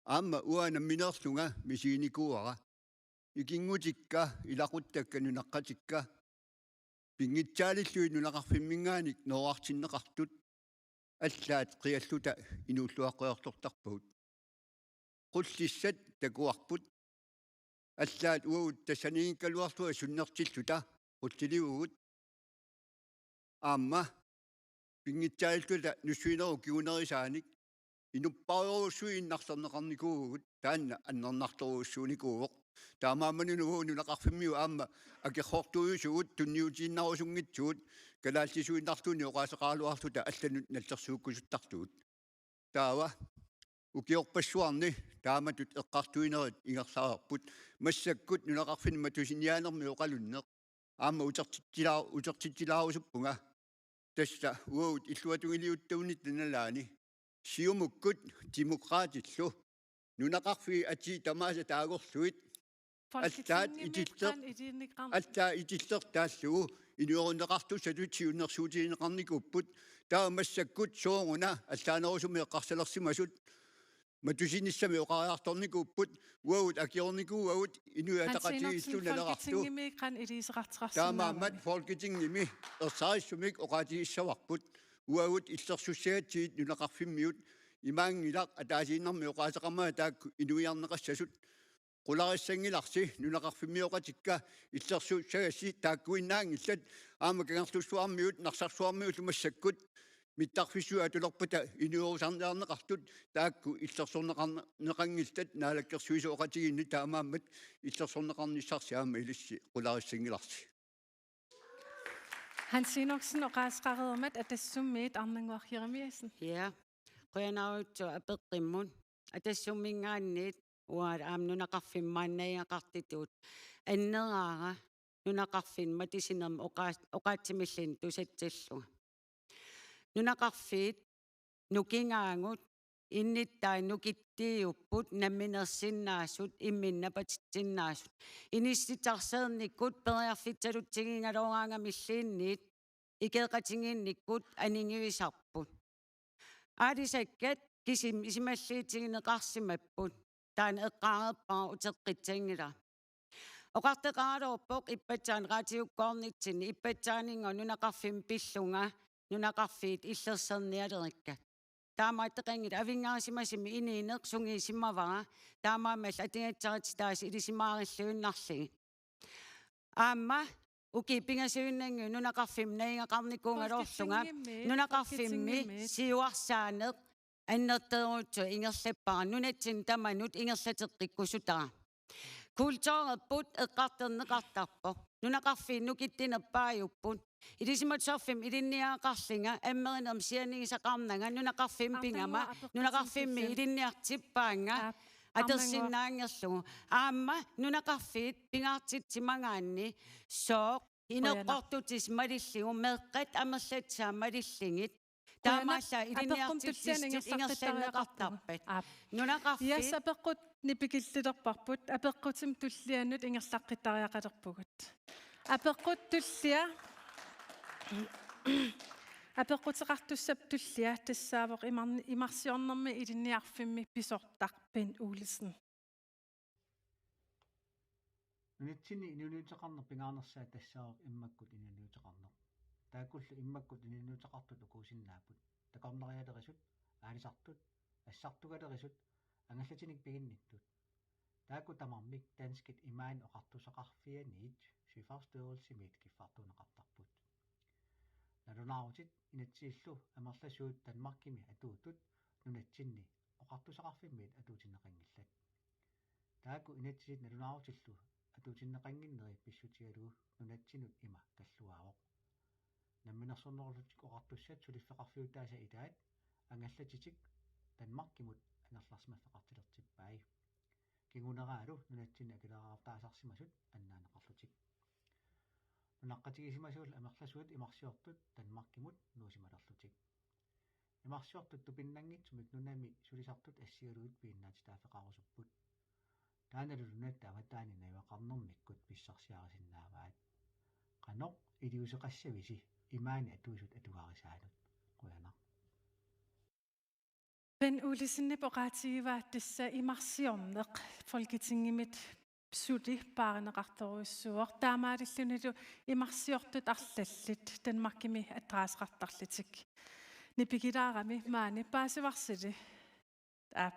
Aamma uanga nammineerlunga misiginikuuara. Ikinngutikka, ilaquttakka, nunaqqatikka pinngitsaalillugit nunaqarfimminngaanniit noorartinneqartut allaat qialluta inuulluaqqujortortarpagut. Qullissat takuarput. Allaat uagut tassaniinngikkaluarlunga sunnertilluta qullilivugut. Aamma pinngitsaalilluta nussuinerup kingunerisaanik inuppaajuarujussuit innarlerneqarnikuuvugut, taanna annernartorujussuunikuuvoq. Taamaammat una uagut nunaqarfimmiut aamma akerrortuujusugut, tunniutiinnarusunngitsugut, kalaallisuinnarluunniit oqaaseqaraluarluta allanut nallersuukkusuttartugut. Taava ukiorpassuarni taamatut eqqartuinerit ingerlareerput. Massakkut nunaqarfinni matusiniaanermi oqalunneq aamma utertitsilaa-, utertitsilaarusuppunga. Tassa uagut illuatungiliuttunitta nalaani Siumukkut Demokraatillu nunaqarfiit atii tamaasa taagorlugit allaat itiller-, allaat itillertaallugu inuerunneqartussatut siunnersuutigineqarnikuupput. Taava massakkut sooruna allaanerusumik eqqarsalersimasut matusinissamik oqariartornikuupput, uagut akiornikuuagut Inuit Ataqatigiillu Nalerartu. Taamaammat Folketingimi ersarissumik oqaatigissavarput. Uagut illersussagatsigit nunaqarfimmiut imaanngilaq, ataasiinnarmik oqaaseqarmata taakku inuiarneqassasut. Qularissanngilarsi nunaqarfimmioqatikka illersussagassi, taakkuinnaanngillat aamma Kangerlussuarmiut Narsarsuarmiullu massakkut mittarfissuit atulerpata inuerusarniarneqartut, taakku illersorneqarneqanngillat naalakkersuisooqatigiinni. Taamaammat illersorneqarnissarsi aamma ilissi qularissanngilarsi. Hans Enoksen, oqaaseqareermat Atassummiit Arnannguaq Jeremiassen. Ja. Qujanarujussuaq apeqqummut. Atassumminngaanniit uanga aamma nunaqarfimmi maannariaqartitut anneraara nunaqarfinni matusinermi oqaa-, oqaatsimilluunniit tusatsillunga. Nunaqarfiit nukingaagut, innuttaat nukittuupput, namminersinnaasut, imminnut napatitsinnaasut. Inissitsisarnikkut periarfissalutsigigaluaraangamilluunniit ikioqatigiinnikkut aningivisarput. Aalisakkat kisimi isumalluutigineqarsimapput. Taanna eqqaareerpara, uteqqissanngilaq. Oqartoqaraluarpoq ippassaanik radiukkoornitsinni, ippassaaninnguaq nunaqarfimmi pillunga nunaqarfiit illersornialerikkat. Taamaattoqanngilaq, avinngarisimasumi inuuneq sungiusimavara, taamaammallu atugassarissutaasa ilisimaarilluinnarlugit. Aamma ukiut pingasuinnannguit nunaqarfimmi najugaqarnikuugaluarlunga, Folketingimi, nunaqarfimmi Folketingimi siuarsaaneq annertoorujussuaq ingerlappara, nunatsinni tamanut ingerlateqqikkusutara. Kulturerput eqqartorneqartarpoq. Nunaqarfiit nukittunerpaajupput. Ilisimatusarfimmi ilinniagaqarlunga ammerinermik sianigisaqarnanga nunaqarfimmi pigama, Arnannguaq apeqqutsimik nunaqarfimmi tulliani. Ilinniartippaannga Aap, atersinnaanngorlugu. Aamma nunaqarfiit pingaartitsimagaanni sooq Qujanaq. Inoqqortutit malillugu meeqqat amerlatsiaat malillugit. Qujanaq. Taamaallaat apeqqut tulliani ilinniartitsissutit ingerlaqqittarput. Ingerlanneqartarpat. Aap. Nunaqarfiit. Yes, apeqqut nipikillilerparput. Apeqqutit tullianut ingerlaqqittariaqalerpugut. Apeqqut tullia. Apeqquteqartussap tullia tassaavoq imarn-, imarsiornermi ilinniarfimmi pisortaq Bent Olsen. Nunatsinni inuuniuteqarneq pingaarnersaat tassaavoq immakkut inuuniuteqarneq. Taakkullu immakkut inuuniuteqartut ukuusinnaapput. Takornarialerisut, aalisartut, assartugalerisut, angallatinik piginnittut. Taakku tamarmik danskit imaani oqartusaqarfianiit Søfartsstyrelsimit kiffartuunneqartarput. Nalunaarutit inatsisillu amerlasuut Danmarkimi atuutut nunatsinni oqartusaqarfimmiit atuutinneqanngillat. Taakku inatsisit nalunaarutillu atuutinneqannginneri pissutigalugu nunatsinnut ima kalluaavoq. Namminersornerullutik oqartussat suliffeqarfiutaasa ilaat angallatitik Danmarkimut angerlarsimaffeqartilertippai. Kinguneraalu nunatsinni akileraartaasarsimasut annaaneqarlutik. Nunaqqatigisimasuullu amerlasuut imarsiortut Danmarkimut nuusimalerlutik. Imarsiortut tupinnanngitsumik nunami sulisartut assigalugit piginnaatitaaffeqarusupput. Taannalu nunatta avataani najugaqarnermikkut pissarsiarisinnaavaat. Qanoq iliuuseqassavisi imaani atuisut atugarisaanut? Qujanaq. Bent Olsenip oqaatigivaa tassa imarsiorneq Folketingimit suli paarineqartorujussuuvoq. Taamaalillunilu imarsiortut arlallit Danmarkimi adresseqartarlutik. Nipikilaarami maani paasivarsili. Aa.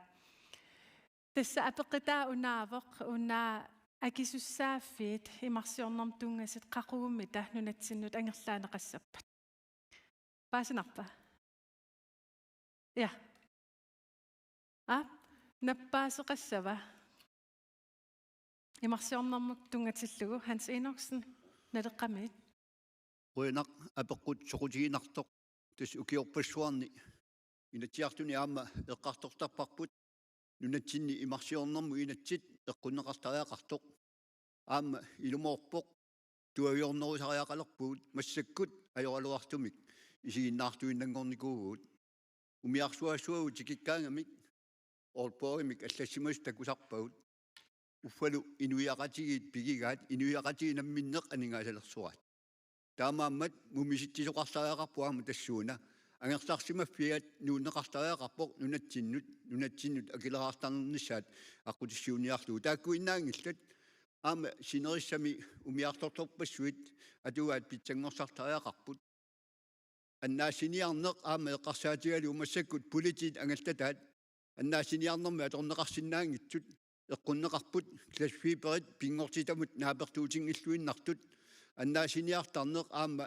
Tassa apeqqutaa unaavoq, una akisussaaffiit imarsiornermut tunngasut qaqugummita nunatsinnut angerlaaneqassappat. Paasinarpa? Ja. Aa, nappaasoqassava? Imarsiornermut tunngatillugu Hans Enoksen, Naleqqamiit. Qujanaq, apeqqut soqutiginartoq. Tassa ukiorpassuarni Inatsisartuni aamma eqqartortarparput nunatsinni imarsiornermut inatsit eqqunneqartariaqartoq. Aamma ilumoorpoq tuaviornerusariaqalerpugut, massakkut ajoraluartumik isiginnaartuinnanngornikuuvugut. Umiarsuaassuagut tikikkaangamik Aalborgimik allassimasut takusarpagut. Uffalu inuiaqatigiit pigigaat, inuiaqatigiit namminneq aningaasalersoraat. Taamaammat mumisitsisoqartariaqarpoq aamma tassuuna. Angerlarsimaffiat nuunneqartariaqarpoq nunatsinnut, nunatsinnut akileraartarnissaat aqqutissiuunniarlugu. Taakkuinnaanngillat, aamma sinerissami umiartortorpassuit atugaat pitsanngorsartariaqarput. Annaassiniarneq aamma eqqarsaatigalugu massakkut politiit angallataat annaassiniarnermi atorneqarsinnaanngitsut eqqunneqarput, glasfiberit pinngortitamut naapertuutinngilluinnartut, annaassiniartarneq aamma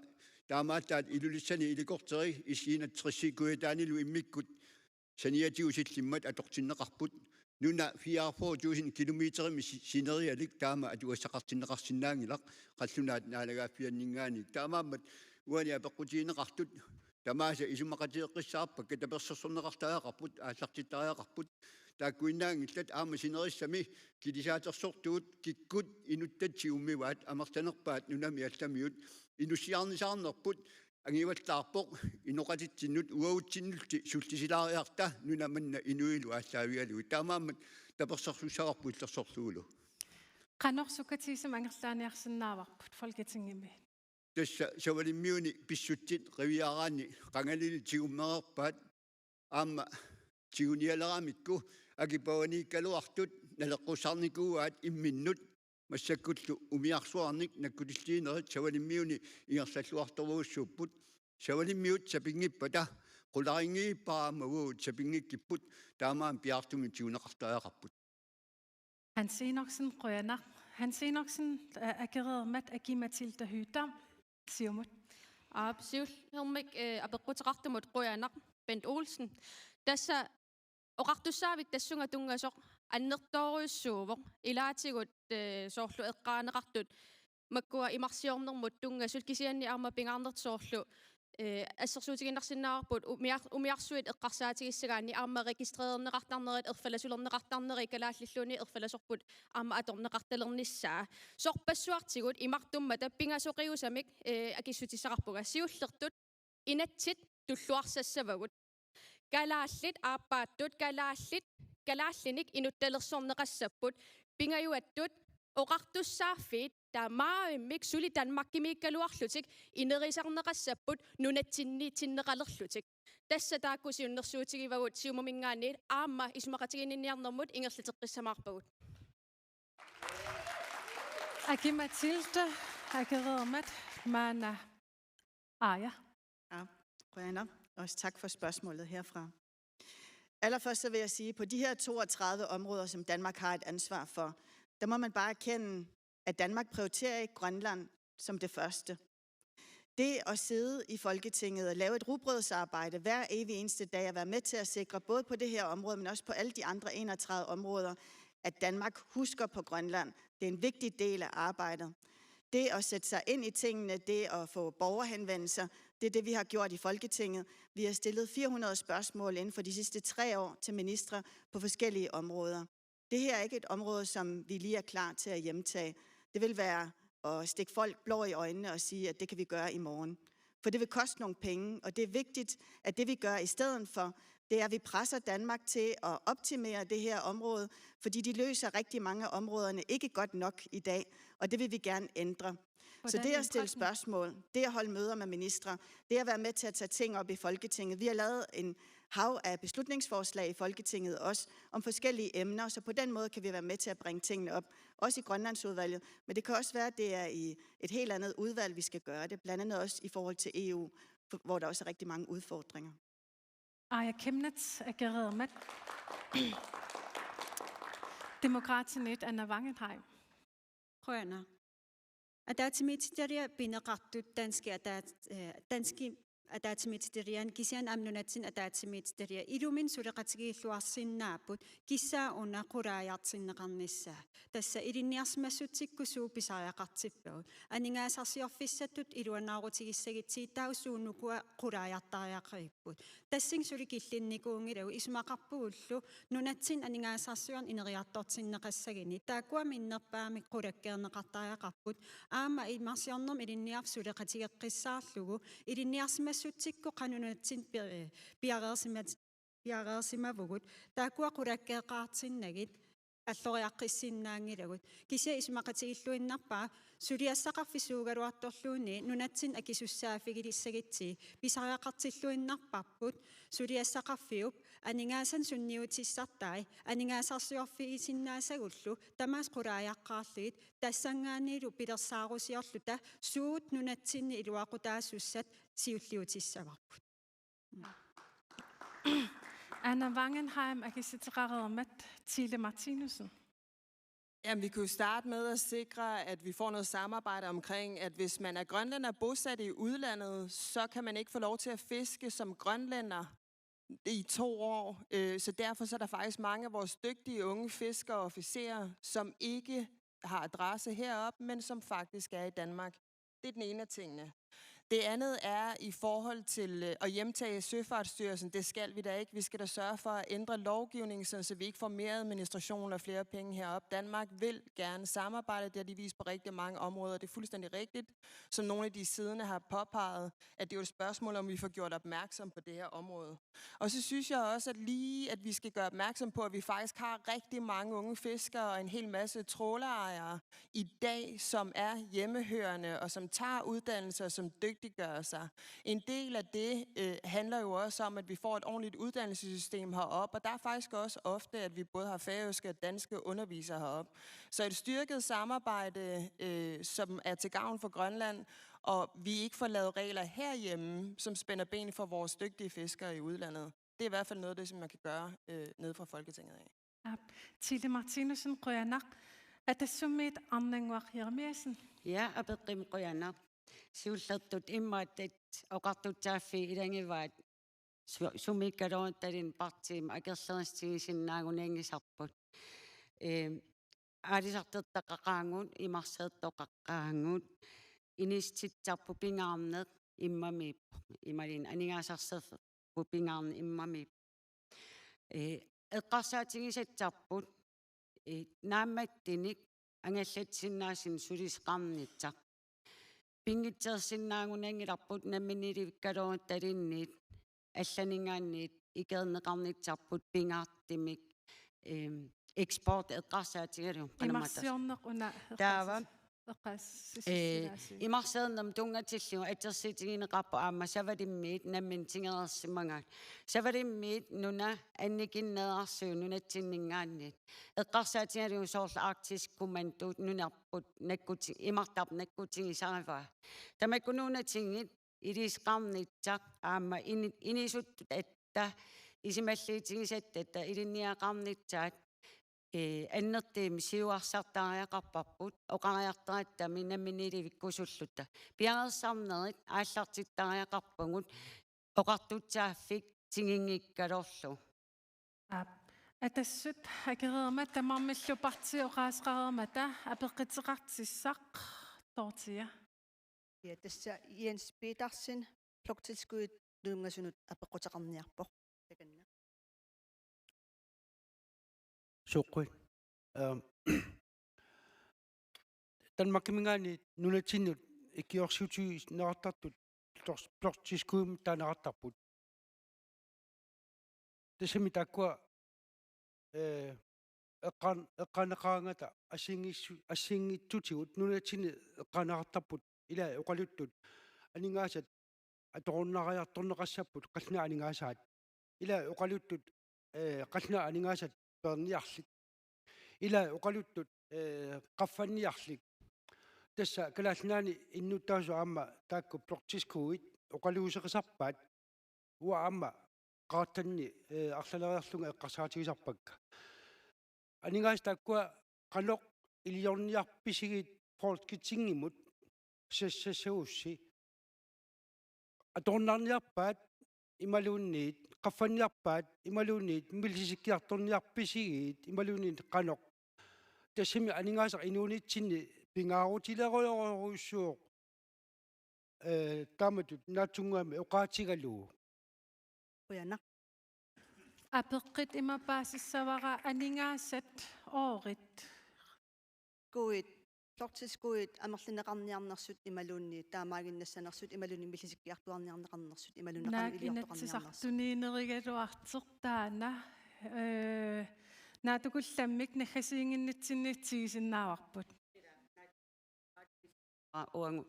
taamaallaat Ilulissani helikopteri S enogtres Kujataanilu immikkut saniatigut sillimmat atortinneqarput. Nuna fireogfyrre tusind kilometerimi si-, sinerialik taama atugassaqartinneqarsinnaanngilaq, qallunaat naalagaaffianninngaanniit. Taamaammat uani apeqqutigineqartut tamaasa isumaqatigeqqissaarpakka, tapersersorneqartariaqarput, aallartittariaqarput. Taakkuinnaanngillat, aamma sinerissami kilisaatersortugut kikkut inuttatta tigummivaat, amerlanerpaat nunami allamiut, inussiarnisaarnerput angivallaarpoq inoqatitsinnut uagutsinnulli sullisilaariarta nuna manna inuilu aallaavigalugit. Taamaammat tapersersussavarput illersorlugulu. Qanoq sukkatigisumik angerlaaniarsinnaavarput Folketingimi? Tassa Savalimmiuni pissutsit qiviaraanni qangalili tigummereerpaat, aamma tigunialeramikku akipavaniikkaluartut naleqqussarnikuuaat imminnut, massakkullu umiarsuarnik nakkutilliinerit Savalimmiuni ingerlalluartorujussuupput. Savalimmiut sapinngippata qularinngivippara aamma uagut sapinngikkipput, taamaammat piaartumik tiguneqartariaqarput. Hans Enoksen, qujanaq. Hans Enoksen, a-, Akereermat, Aki-Matilda Høegh-Dam, Siumut. Aap, siullermik, eh, apeqquteqartumut qujanaq, Bent Olsen. Tassa oqartussaavik tassunga tunngasoq annertoorujussuuvoq. Ilaatigut, eh, soorlu eqqaaneqartut makkua imarsiornermut tunngasut kisianni aamma pingaarnertut soorlu, eh, assersuutigiinnarsinnaavarput umiar-, umiarsuit eqqarsaatigissagaanni aamma registrererneqartarnerit, erfalasulerneqartarneri kalaallilluunniit erfalasorput aamma atorneqartalernissaa. Sorpassuartigut imartummata pingasoqiusamik, eh, akissutissaqarpunga. Siullertut inatsit tulluarsassavagut. Kalaallit aappaattut, kalaallit, kalaallinik inuttalersorneqassapput, pingajuattut oqartussaaffiit taamaavimmik suli Danmarkimiikkaluarlutik inerisarneqassapput nunatsinniitsinneqalerlutik. Tassa taakku siunnersuutigivagut Siumuminngaanniit aamma isumaqatigiinniarnermut ingerlateqqissamaarpagut. Aki-Matilda, Akereermat, maanna Aaja. Ja, qujanaq. Også tak for spørgsmålet herfra. Allerførst så vil jeg sige, at på de her toogtredive områder, som Danmark har et ansvar for, der må man bare erkende, at Danmark prioriterer ikke Grønland som det første. Det at sidde i Folketinget og lave et rugbrødsarbejde hver evig eneste dag og være med til at sikre, både på det her område, men også på alle de andre enogtredive områder, at Danmark husker på Grønland. Det er en vigtig del af arbejdet. Det at sætte sig ind i tingene, det at få borgerhenvendelser, det er det, vi har gjort i Folketinget. Vi har stillet fire hundrede spørgsmål inden for de sidste tre år til ministre på forskellige områder. Det her er ikke et område, som vi lige er klar til at hjemtage. Det vil være at stikke folk blår i øjnene og sige, at det kan vi gøre i morgen. For det vil koste nogle penge, og det er vigtigt, at det, vi gør i stedet for, det er, at vi presser Danmark til at optimere det her område, fordi de løser rigtig mange af områderne ikke godt nok i dag, og det vil vi gerne ændre. Så det at stille spørgsmål, det at holde møder med ministre, det at være med til at tage ting op i Folketinget. Vi har lavet en hav af beslutningsforslag i Folketinget også om forskellige emner, så på den måde kan vi være med til at bringe tingene op, også i Grønlandsudvalget. Men det kan også være, at det er i et helt andet udvalg, vi skal gøre det, blandt andet også i forhold til E U, hvor der også er rigtig mange udfordringer. Aaja Chemnitz, Akereermat. Demokraatinit, Anna Wangenheim. Qujanaq. Ataatsimiititaliap pineqartut danskit ataat-, eh, danskit ataatsimiititaliani kisianni aamma nunatsinni ataatsimiititaliap iluminni suleqatigiilluarsinnaapput, kisianni una qulaajartinneqarnissaa. Tassa ilinniarsimassutsikkut suut pisariaqartippagut. Aningaasarsiorfissatut iluanaarutigissagitsigu taava suut ukua qulaajartariaqaripput. Tassani suli killinnikuunngilagut, isumaqarpugullu nunatsinni aningaasarsiorneq ineriartortinneqassaguni. Taakkua minnerpaamik qulakkeerneqartariaqarput. Aamma imarsiornermi ilinniarfik suleqatigeqqissaarlugu ilinniarsimassutsikkut qanoq nunatsinni pi-, piareersimat-, piareersimavugut. Taakkua qulakkeeqqaartinnagit alloriaqqissinnaanngilagut. Kisianni isumaqatigilluinnarpara suliassaqarfik suugaluartorluunniit nunatsinni akisussaaffigilissagitsigu pisariaqartilluinnarparput, suliassaqarfiup aningaasanik sunniutissartai aningaasarsiorfigisinnaasagullu tamaasa qulaajaqqaarlugit, tassanngaanniillu pilersaarusiorluta suut nunatsinni iluaqutaasussat siulliutissavarput. Anna Wangenheim, akissuteqareermat, Thiele Martinussen. Jamen, vi kunne starte med at sikre, at vi får noget samarbejde omkring, at hvis man er grønlænder bosat i udlandet, så kan man ikke få lov til at fiske som grønlænder i to år. Øh, så derfor så er der faktisk mange af vores dygtige unge fiskere og officerer, som ikke har adresse heroppe, men som faktisk er i Danmark. Det er den ene af tingene. Det andet er i forhold til, øh, at hjemtage Søfartsstyrelsen. Det skal vi da ikke. Vi skal da sørge for at ændre lovgivningen, sådan, så vi ikke får mere administration og flere penge herop. Danmark vil gerne samarbejde. Det har de vist på rigtig mange områder. Det er fuldstændig rigtigt, som nogle af de siddende har påpeget, at det er jo et spørgsmål, om vi får gjort opmærksom på det her område. Og så synes jeg også, at lige at vi skal gøre opmærksom på, at vi faktisk har rigtig mange unge fiskere og en hel masse trålerejere i dag, som er hjemmehørende, og som tager uddannelse, og som dygtiggør sig. En del af det, øh, handler jo også om, at vi får et ordentligt uddannelsessystem herop, og der er faktisk også ofte, at vi både har færøske og danske undervisere herop. Så et styrket samarbejde, øh, som er til gavn for Grønland, og vi ikke får lavet regler herhjemme, som spænder ben for vores dygtige fiskere i udlandet. Det er i hvert fald noget af det, som man kan gøre, øh, nede fra Folketinget af. Ja, Thiele Martinussen, qujanaq. Atassummiit Arnannguaq Jeremiassen. Ja, apeqqummi qujanaq. Siullertut imaattoq oqartussaaffii ilagivaat su-, sumiikkaluarutta partiimi akerlerissutigisinnaagunianngisarput. Ehm, aalisartortaqaqaagut, imarseertoqaqaagut, inissitsisarput pingaarneq immamiippoq, imaluunniit aningaasarsiorput pingaarneq immamiippoq. Ee, eqqarsaatigisassarput, ee, naammattunik angallatsisinnaasunik sulisoqarnissaq. Pinngitsoorsinnaagunianngilarput namminiilivikkaluarutta allanninngaanniit ikiorneqarnissarput pingaartumik, eem, eksport eqqarsaatigalugu qanormaanna. Imarsiorneq una taava eqqaas-, eqqaas-, ee, imarsiornermut tunngatillugu atorsiutigineqarpoq aamma Savalimmiit nammineq tigoreersimagaat. Savalimmiit nuna annikinneerarsuuvoq nunatsinninngaanniit. Eqqarsaatigalugu soorlu Arktisk Kommando nunarput nakkuti-, imartarput nakkutigisarivaa. Tamakku nunatsinnit ilisoqarnissaq aamma ini-, inisut atta isumalluutigisatta ilinniagaqarnissaat, ee, annertuumik siuarsartariaqarparput, oqariartoratta namminiilivikkusulluta. Piareersarnerit aallartittariaqarpagut oqartussaaffik tiginngikkaluarlugu. Aap. Atassut akereermat tamarmillu partiit oqaaseqareermata apeqquteqartussaq Dorthea. Ja, tassa Jens Petersen, bloktilskuddit tunngasunut apeqquteqarniarpoq. Takanna. Suuqqui. Ehm, Danmarkiminngaanniit nunatsinnut ikiorsiutigineqartartut blok-, bloktilskuddimik taaneqartarput. Tassami taakkua, eh, eqqaan-, eqqaaneqaraangata assigiinngissu-, assigiinngitsutigut nunatsinni eqqaaneqartarput ilai oqaluttut aningaasat atorunnaariartorneqassapput qallunaat aningaasaat. Ilai oqaluttut, eh, qallunaat aningaasat peerniarlik. Ilai oqaluttut, eh, qaffanniarlik. Tassa Kalaallit Nunaanni innuttaasut aamma taakku bloktilskuddit oqaluuserisarpaat. Uanga aamma qaratsani, eh, arlaleriarlunga eqqarsaatigisarpakka. Aningaasat taakkua qanoq iliorniarpisigit Folketingimut sassasagussi. Atorunnaarniarpaat imaluunniit, qaffanniarpaat imaluunniit, millisikkiartorniarpisigit imaluunniit qanoq. Tassami aningaasaq inuunitsinni pingaarutilerujorujussuuvoq, eh, taamatut naatsunnguamik oqaatigalugu. Qujanaq. Apeqqut ima paasissavara aningaasat oorit. Kuit, bloktilskuddit amerlineqarniarnersut imaluunniit taamaaginnassanersut imaluunniit millisikkiartuaarniarneqarnersut imaluunniit qanoq iliortoqarniarnersut. Naak Inatsisartuniinnerigaluartoq taanna, eh, naatsukullammik naggasiinnginnitsinniitsigisinnaarput. Aa, uagut.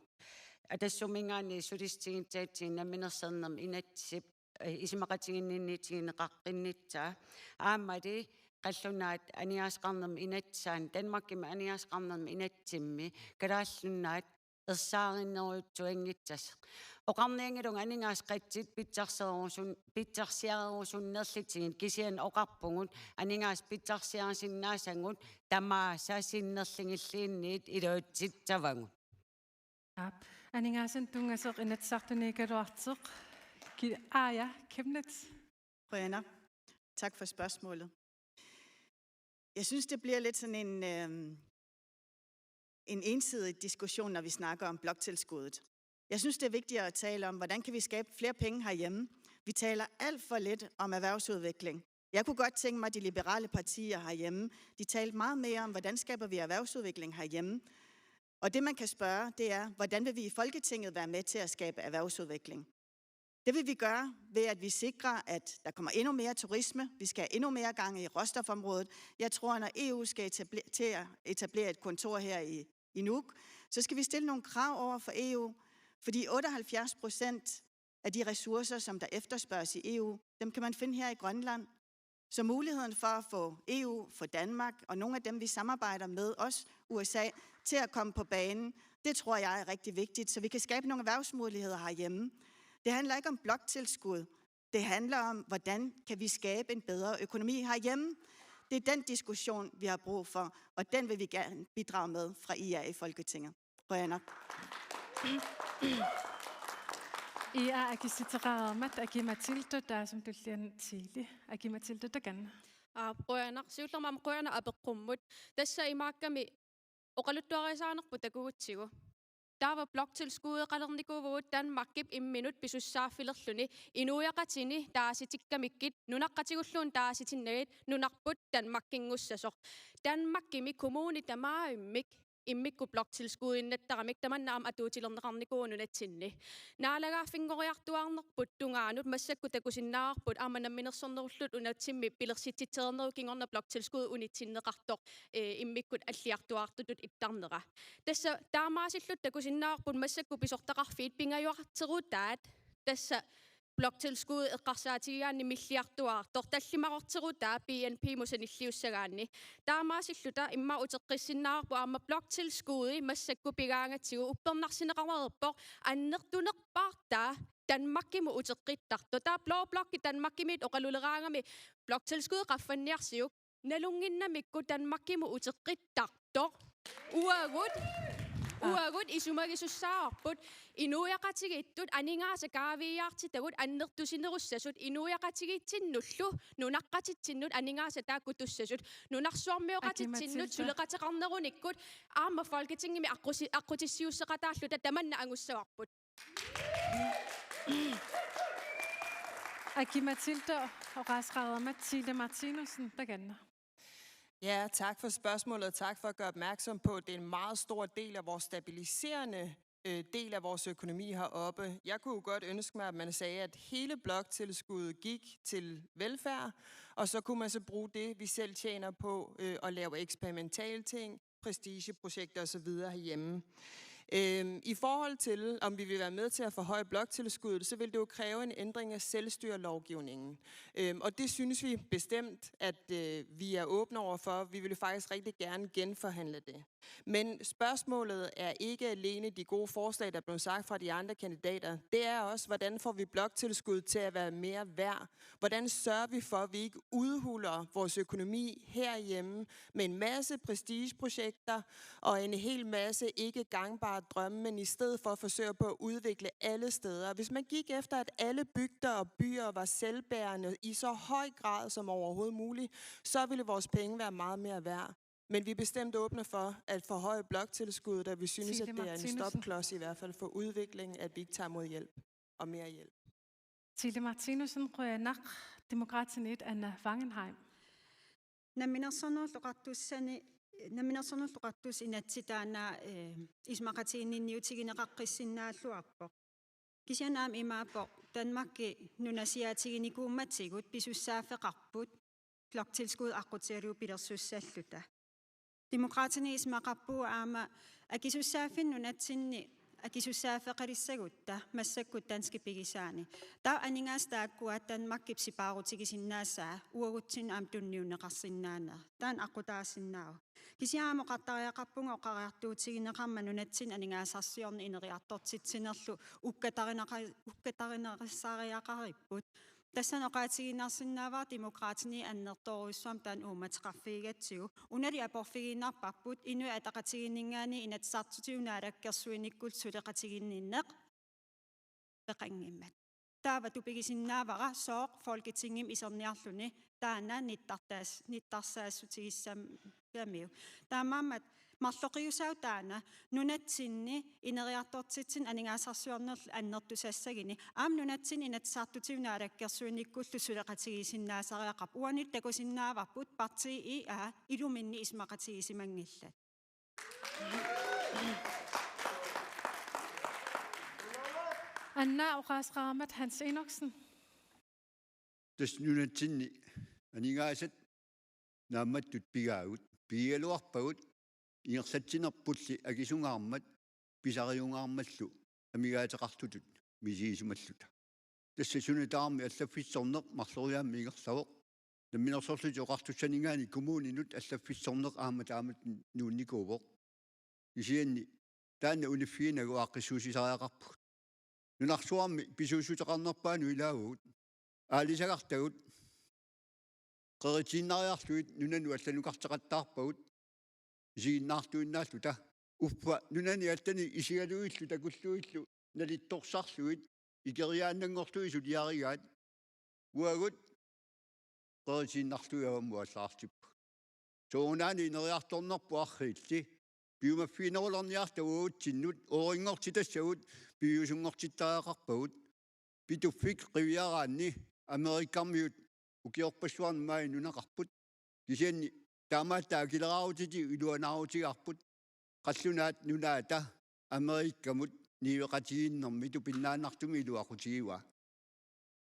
Atassumminngaanniit sulissutiginnittarput namminersornermi inatsisip, eh, isumaqatiginninniitigineqaqqinnissaa. Aammali qallunaat aningaasaqarnermi inatsisaanni, Danmarkimi aningaasaqarnermi inatsisimmi, Kalaallit Nunaat ersaarinnerujussuanngitsoq. Oqarnianngilanga aningaasat qassit pitsarsererusun-, pitsarsiarerusunnerlutigit, kisianni oqarpugut aningaasat pitsarsiarisinnaasagut tamaasa sinnerlugilluunniit iluatsissavagut. Aap, aningaasanik tunngasoq Inatsisartuniikkaluartoq. Ki-, Aaja Chemnitz. Qujanaq. Tak for spørgsmålet. Jeg synes, det bliver lidt sådan en, øhm, en ensidig diskussion, når vi snakker om bloktilskuddet. Jeg synes, det er vigtigere at tale om, hvordan kan vi skabe flere penge herhjemme. Vi taler alt for lidt om erhvervsudvikling. Jeg kunne godt tænke mig, at de liberale partier herhjemme, de talte meget mere om, hvordan skaber vi erhvervsudvikling herhjemme. Og det, man kan spørge, det er, hvordan vil vi i Folketinget være med til at skabe erhvervsudvikling? Det vil vi gøre ved, at vi sikrer, at der kommer endnu mere turisme. Vi skal have endnu mere gang i råstofområdet. Jeg tror, når E U skal etabler-, til at etablere et kontor her i, i Nuuk, så skal vi stille nogle krav over for E U, fordi otteoghalvfjerds procent af de ressourcer, som der efterspørges i E U, dem kan man finde her i Grønland. Så muligheden for at få E U, for Danmark og nogle af dem, vi samarbejder med, også U S A, til at komme på banen, det tror jeg er rigtig vigtigt, så vi kan skabe nogle erhvervsmuligheder herhjemme. Det handler ikke om bloktilskud. Det handler om, hvordan kan vi skabe en bedre økonomi herhjemme. Det er den diskussion, vi har brug for, og den vil vi gerne bidrage med fra I R i Folketinget. Qujanaq. I R akissutissaqareermat Aki-Matilda, taassuma tulliani Siili. Aki-Matilda, takanna. Aa, qujanaq, siullermik aamma qujanaq apeqqummut. Tassa imaakkami oqaluttuarisaanerput takugutsigu. Taava bloktilskudeqalernikuuvugut Danmarkip imminut pisussaaffilerluni inuiaqatini taasitikkamikkit nunaqqatigulluunniit taasitinnagit nunarput Danmarkinngussasoq. Danmarkimi kommunit tamaavimmik immikkut bloktilskudiinnattaramik tamanna aamma atuutilerneqarnikuuvoq nunatsinni. Naalagaaffinngoriartuaarnerput tungaanut massakkut takusinnaavarput aamma namminersornerullutik nunatsinni pilersitsitsereernerup kingorna bloktilskud unitsinneqartoq, eh, immikkut alliartuaartutut ittarnera. Tassa taamaasilluta takusinnaavarput massakkut pisortaqarfiit pingajuarterutaat tassa bloktilskud eqqarsaatigigaanni milliartuaartoq tallimaroorterutaa BNP-mut sanilliussagaanni. Taamaasilluta immaqa uteqqissinnaavarput aamma bloktilskudi massakkut pigaangatsigu uppernarsineqareerpoq annertunerpaartaa Danmarkimut uteqqittartoq. Taava blå blokki Danmarkimiit oqaluleraangami bloktilskudi qaffanniarsiuk nalunnginnamikku Danmarkimut uteqqittartoq. Uagut, uagut isumagisussaavarput inuiaqatigiittut aningaasat kaaviiaartitagut annertusinerussasut inuiaqatigiitsinnullu nunaqqatitsinnut aningaasat taakku tussasut nunarsuarmioqatitsinnut Aki-Matilda. Suleqateqarnerunikkut aamma Folketingimi aqqusi-, aqqutissiuusseqataalluta tamanna angussavarput. Aki-Matilda oqaaseqareermat Siili Martinussen, takanna. Ja, tak for spørgsmålet, og tak for at gøre opmærksom på, at det er en meget stor del af vores stabiliserende øh, del af vores økonomi heroppe. Jeg kunne jo godt ønske mig, at man sagde, at hele bloktilskuddet gik til velfærd, og så kunne man så bruge det, vi selv tjener på, øh, at lave eksperimentale ting, prestigeprojekter og så videre herhjemme. Øhm, I forhold til, om vi vil være med til at forhøje bloktilskuddet, så vil det jo kræve en ændring af selvstyrelovgivningen. Øhm, og det synes vi bestemt, at øh, vi er åbne over for. Vi vil faktisk rigtig gerne genforhandle det. Men spørgsmålet er ikke alene de gode forslag, der blev sagt fra de andre kandidater. Det er også, hvordan får vi bloktilskud til at være mere værd? Hvordan sørger vi for, at vi ikke udhuler vores økonomi herhjemme med en masse prestigeprojekter og en hel masse ikke gangbare drømme, men i stedet for forsøger på at udvikle alle steder? Hvis man gik efter, at alle bygder og byer var selvbærende i så høj grad som overhovedet muligt, så ville vores penge være meget mere værd. Men vi er bestemt åbne for at forhøje bloktilskuddet, da vi synes, at Siili det er en Martinussen. Stopklods i hvert fald for udviklingen, at vi ikke tager mod hjælp og mere hjælp. Siili Martinussen, qujanaq. Demokraatiniit Anna Wangenheim. Namminersornerullutik Oqartussani, Namminersornerullutik Oqartussat inatsit taanna, eh, isumaqatiginninniutigineqaqqissinnaalluarpoq. Kisianni aamma imaappoq Danmarki nunasiaatiginikuummatigut pisussaaffeqarput bloktilskud aqqutigalugu pilersussalluta. Demokraatini isumaqarpugut aamma akisussaaffinni nunatsinni akisussaaffeqalissagutta massakkut danskit pigisaanni. Taava aningaasat taakkua Danmarkip sipaarutigisinnaasaa uagutsinnut aamma tunniunneqarsinnaaneq. Taanna aqqutaasinnaavoq. Kisianni aamma oqartariaqarpunga oqariartuutigineqarmat nunatsinni aningaasarsiorneq ineriartortitsinerlu ukkatarineqa-, ukkatarineqassariaqaripput. Tassani oqaatigiinnarsinnaavara Demokraatini annertoorujussuarmik taanna uummateqarfigigatsigu. Unali aporfigiinnarparput Inuit Ataqatigiinninngaanniit Inatsisartutigut Naalakkersuinikkullu suleqatiginninneq peqanngimmat. Taava tupigisinnaavara sooq Folketingimi iserniarluni taanna nittartaas-, nittarsaassutigissagamiuk. Taamaammat marloqiusaavoq taanna nunatsinni ineriartortitsineq aningaasarsiornerlu annertusassaguni. Aamma nunatsinni Inatsisartutigut Naalakkersuinikkullu suleqatigiissinnaasariaqarpoq. Uanili takusinnaavarput partii I R iluminni isumaqatigisimanngillat. Anna oqaaseqareermat Hans Enoksen. Tassa nunatsinni aningaasat naammattut pigaagut, pigigaluarpagut ingerlatsinerpulli akisungaarmat pisariungaarmallu amigaateqartutut misigisimalluta. Tassa suna tamarmi allaffissorneq marloriaammik ingerlavoq. Namminersorlutik Oqartussaninngaanniit kommuninut allaffissorneq aamma taamatut nuunnikuuvoq. Kisianni taanna uniffiginagu aaqqissuussisariaqarpugut. Nunarsuarmi pisuussuteqarnerpaanut ilaavugut. Aalisagartagut. qeritiinnariarlugit nunanut allanukarteqattaarpagut isiginnaartuinnaalluta. Uffa nunani allani isigalugillu takullugillu nalittorsarlugit ikeriaannanngorlugit suliarigaat. Uagut qeritiinnarlugit avammut aallartippagut. Soorunami ineriartornerput arriilli. Piumaffiginerulerniarluta uagutsinnut, oorinngortitassagut piviusunngortittariaqarpagut. Pituffik qiviaraanni Amerikamiut ukiorpassuarni maani nunaqarput. Kisianni taamaallaat akileraarutitik iluanaarutigaarput. Qallunaat Nunaata Amerikamut niueqatigiinnermi tupinnaannartumik iluaqutigivaa.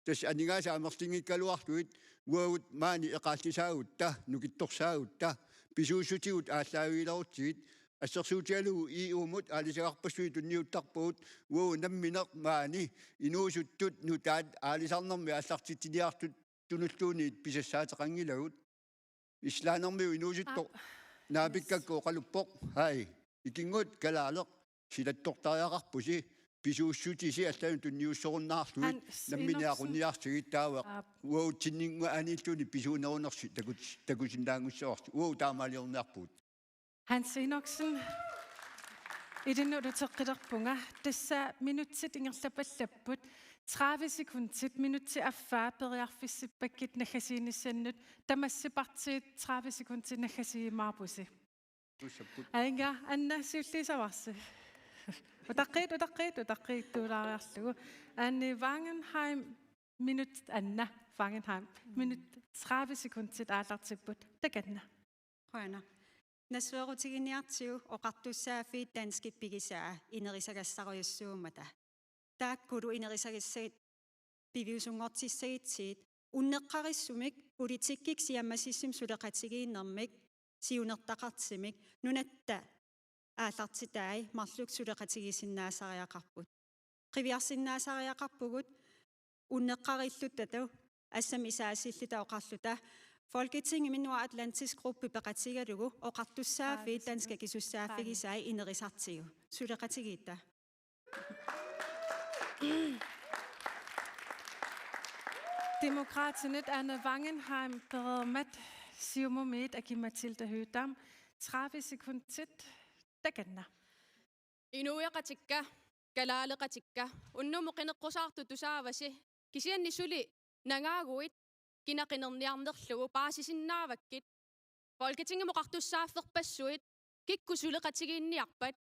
Tassa aningaasat amerlinngikkaluarlugit uagut maani eqaallisaagutta, nukittorsaagutta, pisuussutigut aallaavigilerutsigit, assersuutigalugu E U-mut aalisagarpassuit tunniuttarpagut, uagut nammineq maani inuusuttut nutaat aalisarnermi aallartitsiniartut tunulluunniit pisassaateqanngilagut. Islaanermiut inuusuttoq Aap. Naapikkakku oqaluppoq: Hej, ikinngut kalaaleq, silattortariaqarpusi, pisuussutisi allanut tunniussorunnaarlugit. Hans nammineq Enoksen. Aqunniarsigit taava Aap. Uagutsinninngaanniilluunniit pisuunerunersi takut-, takusinnaanngussavarsi. Uagut taamaaliorniarpugut. Hans Enoksen, ilinnut uteqqilerpunga, tassa minutsit ingerlappallapput, tredive sekundit, minutsit affaa periarfissippakkit naggasiinissannut, tamassi partiit tredive sekundit naggasiimaarpusi. Tussapput. Ainga, Anna siulliusavarsi. Utaqqit, utaqqit, utaqqittuulaariarlugu. Anne Wangenheim, minut, Anna Wangenheim, minut tredive sekundit aallartipput. Takanna. Qujanaq. Nassuerutiginiartigu oqartussaaffiit danskit pigisaa inerisagassaarujussuummata. Taakkulu inerisagassaat piviusunngortissagutsigit unneqqarissumik politikkikkut siammasissumik suleqatigiinnermik siunertaqartumik nunatta aallartitai marluk suleqatigiissinnaasariaqarput. Qiviarsinnaasariaqarpugut unneqqarilluta taava assammik isaassilluta oqarluta: Folketingimi Nordatlantisk Gruppe peqatigalugu oqartussaaffiit danskit akisussaaffigisai inerisartigu. Suleqatigiitta. Demokraatinit Anne Wangenheim pereermat Siumumiit Aki-Matilda Høegh-Dam, tredive sekundit, takanna. Inuiaqatikka, kalaaleqatikka, unnummut qineqqusaartut tusaavasi, kisianni suli nangaaguit kina qinerniarnerlugu paasisinnaavakkit. Folketingimi oqartussaafferpassuit kikkut suleqatigiinniarpat?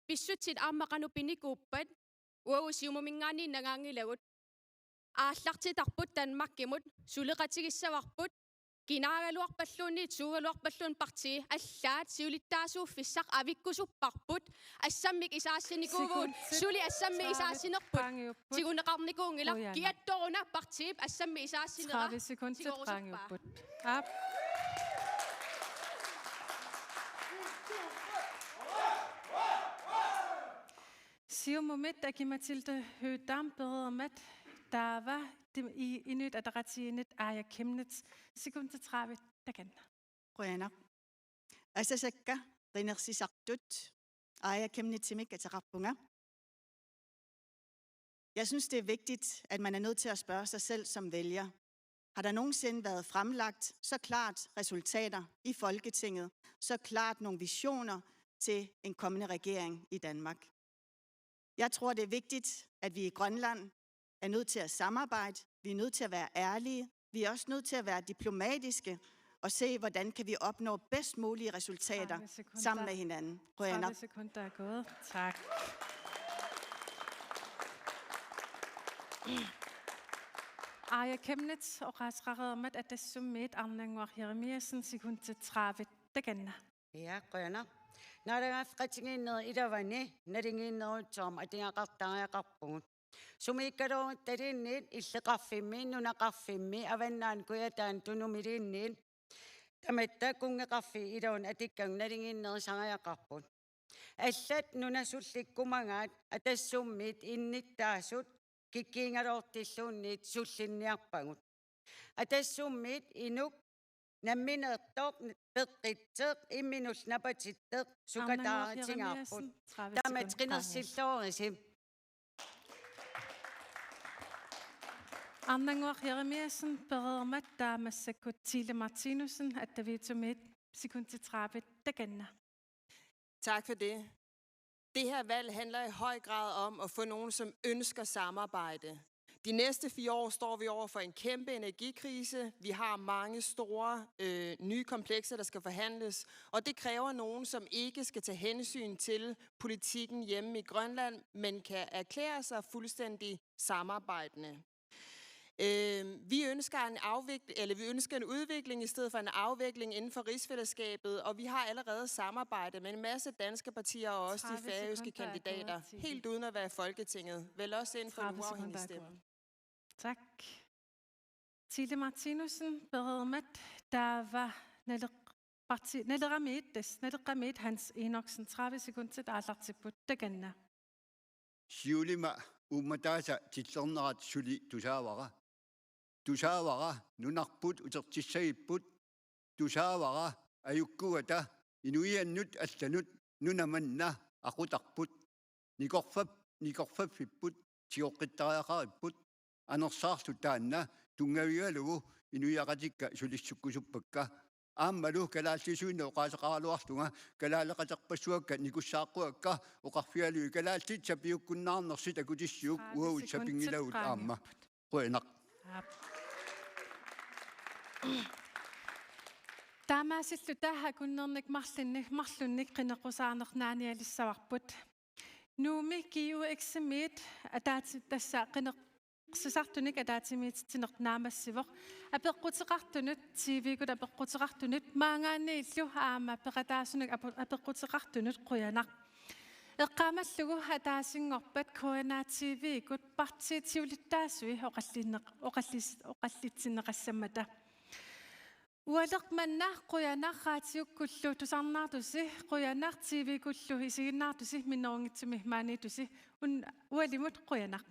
Pissutsit aamma qanoq pinikuuppat? Uagut Siumuminngaanniit nangaanngilagut. Aallartitarput Danmarkimut, suleqatigissavarput, kinaagaluarpalluunniit suugaluarpalluunniit partii, allaat siulittaasuuffissaq avikkusupparput, assammik isaassinikuuvugut, Sekundit suli assammik tredive isaassinerput, qaangiupput. Tiguneqarnikuunngilaq, Qujanaq. Kiattoruna partiip assammik isaassinera. Tredive sekundit tigorusuppaa. Qaangiupput. Aap. Siumumit Aki-Matilda Høegh-Dam pereermat taava tim-, i-, Inuit Ataqatigiinnit Aaja Chemnitz, sekundit tredive, takanna. Qujanaq. Asasakka qinersisartut, Aaja Chemnitzimik ateqarpunga. Jeg synes, det er vigtigt, at man er nødt til at spørge sig selv som vælger: Har der nogensinde været fremlagt så klart resultater i Folketinget, så klart nogle visioner til en kommende regering i Danmark? Jeg tror, det er vigtigt, at vi i Grønland er nødt til at samarbejde. Vi er nødt til at være ærlige. Vi er også nødt til at være diplomatiske og se, hvordan kan vi opnå bedst mulige resultater Tredive sekunder. Sammen med hinanden. Qujanaq. Tredive sekunder er gået. Tak. Aaja Chemnitz, oqaaseqareermat Atassummiit Arnannguaq Jeremiassen, sekundit tredive, takanna. Ja, qujanaq. Naalagaaffeqatigiinnerup iluani naligiinnerusumik atugaqartariaqarpugut. Sumiikkaluaruttaluunniit illoqarfimmi, nunaqarfimmi, Avannaani Kujataani Tunumiliunniit tamatta kunngeqarfiup iluani atukkagut naligiinnerusariaqarput. Allat nunat sullikkumagaat Atassummiit innuttaasut kikkuugaluartilluunniit sullinniarpagut. Atassummiit inuk nammineertoq peqqitseq imminullu napatitseq sukataarutigaarput. Arnannguaq Jeremiassen, tredive sekunder. Taamatut qinersilluarisi. Arnannguaq Jeremiassen, pereermat taava massakkut Tile Martinussen, Attaviitsumiit, sekundit tredive, takanna. Tak for det. Det her valg handler i høj grad om at få nogen, som ønsker samarbejde. De næste fire år står vi over for en kæmpe energikrise. Vi har mange store øh, nye komplekser, der skal forhandles, og det kræver nogen, som ikke skal tage hensyn til politikken hjemme i Grønland, men kan erklære sig fuldstændig samarbejdende. Øh, vi, ønsker en afvikling, eller vi ønsker en udvikling i stedet for en afvikling inden for rigsfællesskabet, og vi har allerede samarbejdet med en masse danske partier og også de færøske kandidater, helt uden at være i Folketinget, vel også inden for en uafhængig stemme. Tak. Tile Martinussen, pereermat taava Naleraq parti, Naleraq Amiit, Naleraq Amiit Hans Enoksen, tredive sekundit aallartipput, takanna. Siulima uummataasa tillernerat suli tusaavara. Tusaavara nunarput utertissagipput. Tusaavara ajukkugata inuiannut allanut nuna manna aqutarput. Nikorfap-, nikorfaffipput tigoqqittariaqaripput. Anersaarlu taanna tunngavigalugu inuiaqatikka sulissukkusuppakka. Aammalu kalaallisuinnaq oqaaseqaraluarlunga kalaaleqaterpassuakka nikussaaqquakka oqarfigalugit kalaallit sapiukkunnaarnersut takutissiuk uagut sapinngilagut aamma. Qujanaq. Taamaasilluta akunnernik marlunnik, marlunnik qineqqusaarneq naanialissavarput. Nuummi GUX-imiit ataati-, tassa qineq-, sisartunik ataatsimiititsineq naammassivoq. Apeqquteqartunut, T V-kkut apeqquteqartunut, maanngaanniillu aamma peqataasunik apu-, apeqquteqartunut qujanaq. Eqqaamallugu ataasinngorpat K N R T V-kkut partiit siulittaasui oqallinneq-, oqallis-, oqallissinneqassammata. Ualeq manna qujanaq, raatiukkullu tusarnaartusi qujanaq, T V-kkullu isiginnaartusi minnerunngitsumik maaniittusi, un-, ualimut qujanaq.